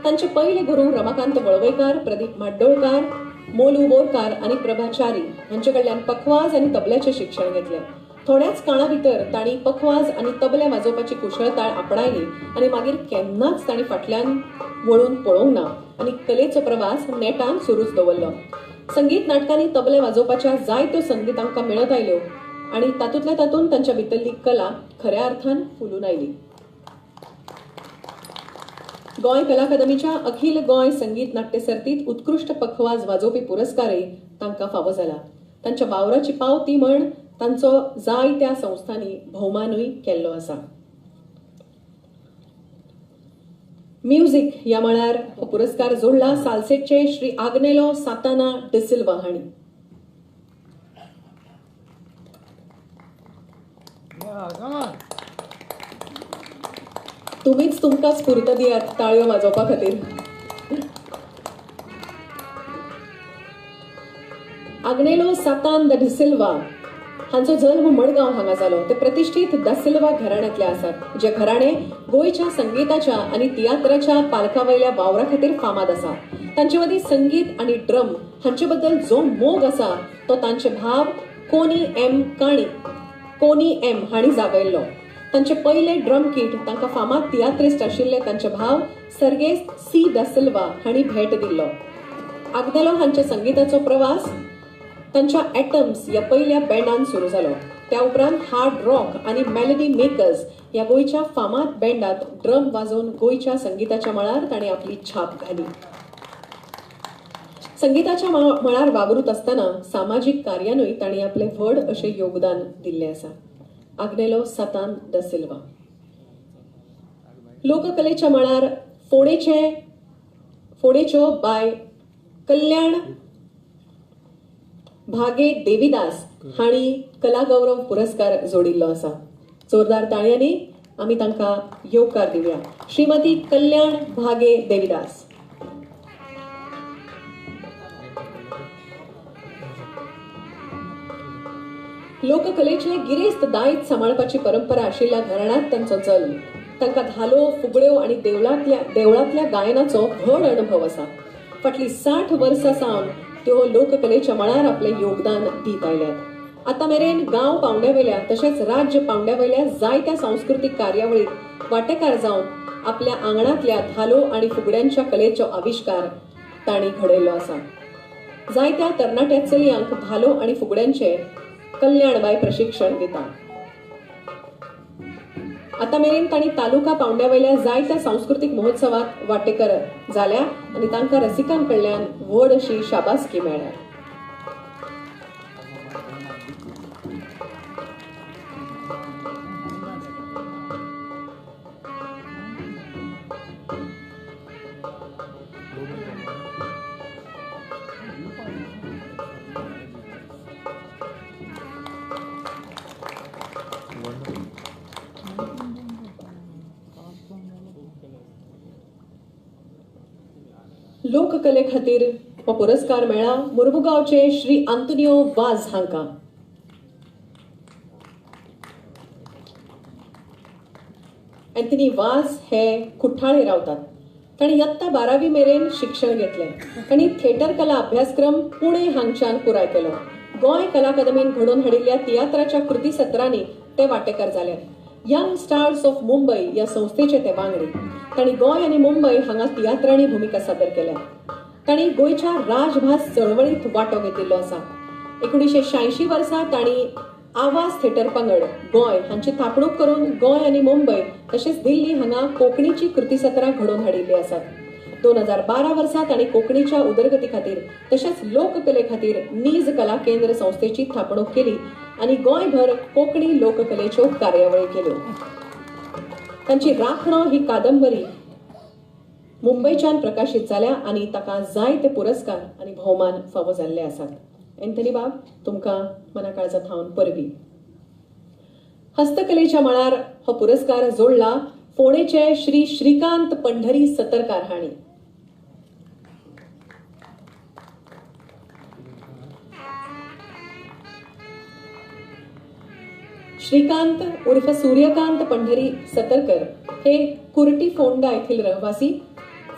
तांचे पयले गुरू रमाकांत वळवयकार, प्रदीप म्हाड्डोळकार, मोलू बोरकार आनी प्रभाचारी हांचे कडल्यान पखवाज आनी तबल्याचें शिक्षण घेतलें. थोड्याच काळा भितर तांणी पखवाज आनी तबलें वाजोवपाची कुशळताय आपणायली आनी मागीर केन्नाच तांणी फाटल्यान वळून पळोवंक ना आनी कलेचो प्रवास नेटान सुरूच दवरलो. संगीत नाटकांनी तबलें वाजोवपाच्या जायत्यो संदी तांकां मेळत आयल्यो आनी तातूंतल्या तातूंत तांच्या भितरली कला खऱ्या अर्थान फुलून आयली. गोंय कला अकादमीच्या अखिल गोंय संगीत नाट्य सर्तीत उत्कृष्ट पखवाज वाजोवपी पुरस्कारय तांकां फावो जाला. तांच्या वावराची पावती म्हण तांचो जायत्या संस्थांनी भोवमानूय केल्लो आसा. म्युझिक ह्या मळार हो पुरस्कार जोडला सालसेटचे श्री आग्नेलो साताना डिसिल्वा हांणी. तुम्हीच तुमकां स्फूर्त दियात ताळयो वाजोवपा खातीर. आग्नेलो सातान the D'Silva हांचो जल्म मडगांव हांगा जालो. ते प्रतिष्ठित the Silva घराण्यांतले आसात, जे घराणे गोंयच्या संगीताच्या आनी तियात्राच्या पालका वयल्या वावरा खातीर फामाद आसा. तांचे मदीं संगीत आनी ड्रम हांचे बद्दल जो मोग आसा तो तांचे भाव कोनी एम हांणी जागयल्लो. तांचे पयले ड्रम किट तांकां फामाद तियात्रिस्ट आशिल्ले तांचे भाव सर्गेस्त सी the Silva हांणी भेट दिल्लो. आग्नेलो हांच्या संगीताचो प्रवास तांच्या ॲटम्स ह्या पयल्या बँडान सुरू जालो. त्या उपरांत हार्ड रॉक आनी मेलडी मेकर्स ह्या गोंयच्या फामाद बँडात ड्रम वाजोवन गोंयच्या संगीताच्या मळार तांणी आपली छाप घाली. संगीताच्या मळार वावरूत आसतना सामाजीक कार्यानूय तांणी आपलें व्हड अशें योगदान दिल्लें आसा. आग्नेलो सातान the Silva. लोककलेच्या मळार फोंडेच्यो बाय कल्याण भागे देवीदास हांणी कलागौरव पुरस्कार जोडिल्लो आसा. जोरदार ताळयांनी आमी तांकां येवकार दिवया. श्रीमती कल्याण भागे देवीदास. लोककलेचे गिरेस्त दायज सांबाळपाची परंपरा आशिल्ल्या घराण्यांत तांचो जल्म. तांकां धालो, फुगड्यो आनी देवळांतल्या गायनाचो व्हड अणभव आसा. फाटलीं 60 वर्सां सावन त्यो लोककलेच्या मळार आपलें योगदान दीत आयल्यात. आतां मेरेन गांव पावंड्या वयल्या तशेंच राज्य पावंड्या वयल्या जायत्या सांस्कृतीक कार्यावळीत वांटेकार जावन आपल्या आंगणांतल्या धालो आनी फुगड्यांच्या कलेचो आविश्कार तांणी घडयल्लो आसा. जायत्या तरणाट्या चलयांक धालो आनी फुगड्यांचे कल्याणबाय प्रशिक्षण दिता. आतां मेरेन तांणी तालुका पावंड्या वयल्या जायत्या सांस्कृतीक महोत्सवात वांटेकर जाल्या आनी तांकां रसिकां कडल्यान व्हड अशी शाबासकी मेळ्ळ्या. लोककले खातीर हो पुरस्कार मेळ्ळा मुर्मुगांवचे श्री आंतोनियो वाझ हांकां. अँथनी वाझ हे कुठ्ठाळे रावतात. तांणी यत्ता 12वी मेरेन शिक्षण घेतलें. तांणी थिएटर कला अभ्यासक्रम पुणे हांगच्यान पुराय केलो. गोंय कला अकादमीन घडोवन हाडिल्ल्या तियात्राच्या कृती सत्रांनी ते वांटेकार जाले. यंग स्टार्स ऑफ मुंबई ह्या संस्थेचे ते वांगडी. तांणी गोंय आनी मुंबय हांगा तियात्रांनी भुमिका सादर केल्या. तांणी गोंयच्या राजभास चळवळींत वांटो घेतिल्लो आसा. 1986 वर्सा तांणी आवाज थिएटर पंगड गोंय हांची थापणूक करून गोंय आनी मुंबय तशेंच दिल्ली हांगा कोंकणीची कृतीसत्रां घडोवन हाडिल्लीं आसात. 2012 वर्सा तांणी कोंकणीच्या उदरगती खातीर तशेंच लोककले खातीर नीज कला केंद्र संस्थेची थापणूक केली आनी गोंयभर कोंकणी लोककलेच्यो कार्यावळी केल्यो. तांची राखणो ही कादंबरी मुंबयच्यान प्रकाशीत जाल्या आनी ताका जायते पुरस्कार आनी भोवमान फावो जाल्ले आसात. अँथनी बाब, तुमकां मना काळजा थावन परबी. हस्तकलेच्या मळार हो पुरस्कार जोडला फोंडेचे श्री श्रीकांत पंढरी सतरकार हांणी. श्रीकांत उर्फ सूर्यकांत पंढरी सतरकर हे कुर्टी फोंडा येथील रहिवासी.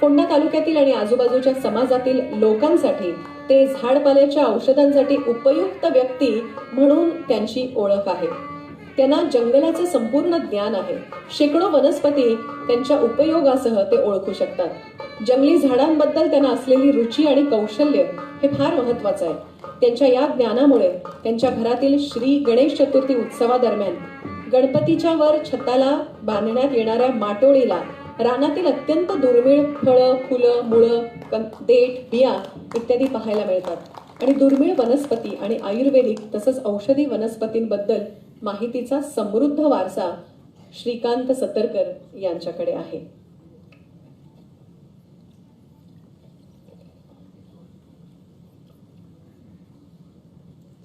फोंडा तालुक्यातील आणि आजूबाजूच्या समाजातील लोकांसाठी ते झाडपाल्याच्या औषधांसाठी उपयुक्त व्यक्ती म्हणून त्यांची ओळख आहे. त्यांना जंगलाचं संपूर्ण ज्ञान आहे. शेकडो वनस्पती त्यांच्या उपयोगासह ते ओळखू शकतात. जंगली झाडांबद्दल त्यांना असलेली रुची आणि कौशल्य हे फार महत्त्वाचं आहे. त्यांच्या या ज्ञानामुळे त्यांच्या घरातील श्री गणेश चतुर्थी उत्सवादरम्यान गणपतीच्या वर छताला बांधण्यात येणाऱ्या माटोळीला रानातील अत्यंत दुर्मिळ फळं, फुलं, मुळं, देठ, बिया इत्यादी पाहायला मिळतात आणि दुर्मिळ वनस्पती आणि आयुर्वेदिक तसंच औषधी वनस्पतींबद्दल माहितीचा समृद्ध वारसा श्रीकांत सतरकर यांच्याकडे आहे.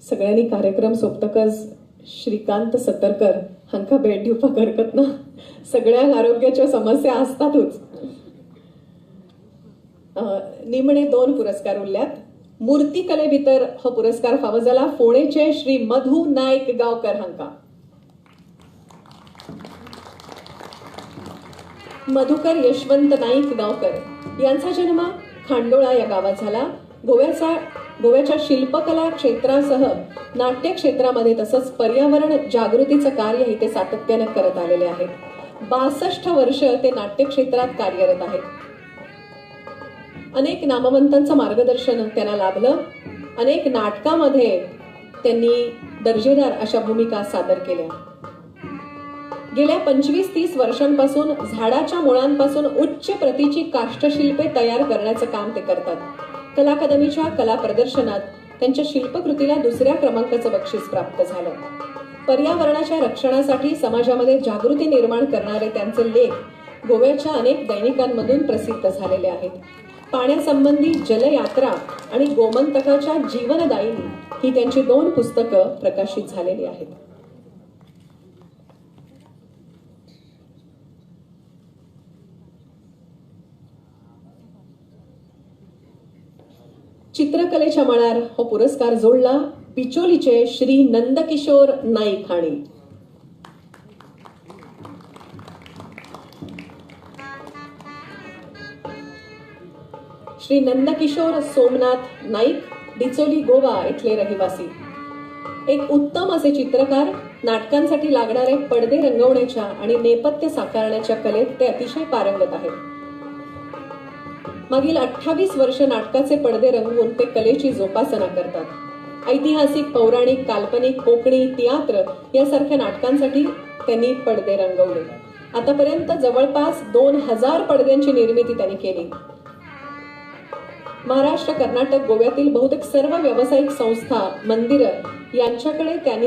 सगळ्यांनी कार्यक्रम सोपतकच श्रीकांत सतरकर हांकां भेट दिवपाक हरकत ना. सगळ्यांक आरोग्याच्यो समस्या आसतातूच. निमणे 2 पुरस्कार उरल्यात. मूर्तिकले भितर हो पुरस्कार फावो जाला फोंडेचे श्री मधू नायक गांवकर हांकां. मधुकर यशवंत नाईक गावकर यांचा जन्म खांडोळा या गावात झाला. गोव्याच्या शिल्पकला क्षेत्रासह नाट्य क्षेत्रामध्ये तसंच पर्यावरण जागृतीचं कार्यही ते सातत्यानं करत आलेले आहेत. 62 वर्ष ते नाट्य क्षेत्रात कार्यरत आहेत. अनेक नामवंतांचं मार्गदर्शन त्यांना लाभलं. अनेक नाटकामध्ये त्यांनी दर्जेदार अशा भूमिका सादर केल्या. गेल्या 25-30 वर्षांपासून झाडाच्या मुळांपासून उच्च प्रतीची काष्ठशिल्पे तयार करण्याचं काम ते करतात. कला अकादमीच्या कला प्रदर्शनात त्यांच्या शिल्पकृतीला 2ऱ्या क्रमांकाचं बक्षीस प्राप्त झालं. पर्यावरणाच्या रक्षणासाठी समाजामध्ये जागृती निर्माण करणारे त्यांचे लेख गोव्याच्या अनेक दैनिकांमधून प्रसिद्ध झालेले आहेत. पाण्यासंबंधी जलयात्रा आणि गोमंतकाच्या जीवनदायिनी ही त्यांची 2 पुस्तकं प्रकाशित झालेली आहेत. चित्रकलेच्या मळार हो पुरस्कार जोडला बिचोलीचे श्री नंदकिशोर नाईक हांणी. श्री नंदकिशोर सोमनाथ नाईक डिचोली गोवा इथले रहिवासी. एक उत्तम असे चित्रकार, नाटकांसाठी लागणारे पडदे रंगवण्याच्या आणि नेपथ्य साकारण्याच्या कलेत ते अतिशय पारंगत आहेत. मागील 28 वर्ष नाटकाचे पडदे रंगवून ते कलेची जोपासना करतात. ऐतिहासिक, पौराणिक, काल्पनिक, कोकणी, तियात्र यासारख्या नाटकांसाठी त्यांनी पडदे रंगवले. आतापर्यंत जवळपास 2000 पडद्यांची निर्मिती त्यांनी केली. महाराष्ट्र, कर्नाटक, गोव्यातील बहुतेक सर्व व्यावसायिक संस्था, मंदिरं यांच्याकडे त्यांनी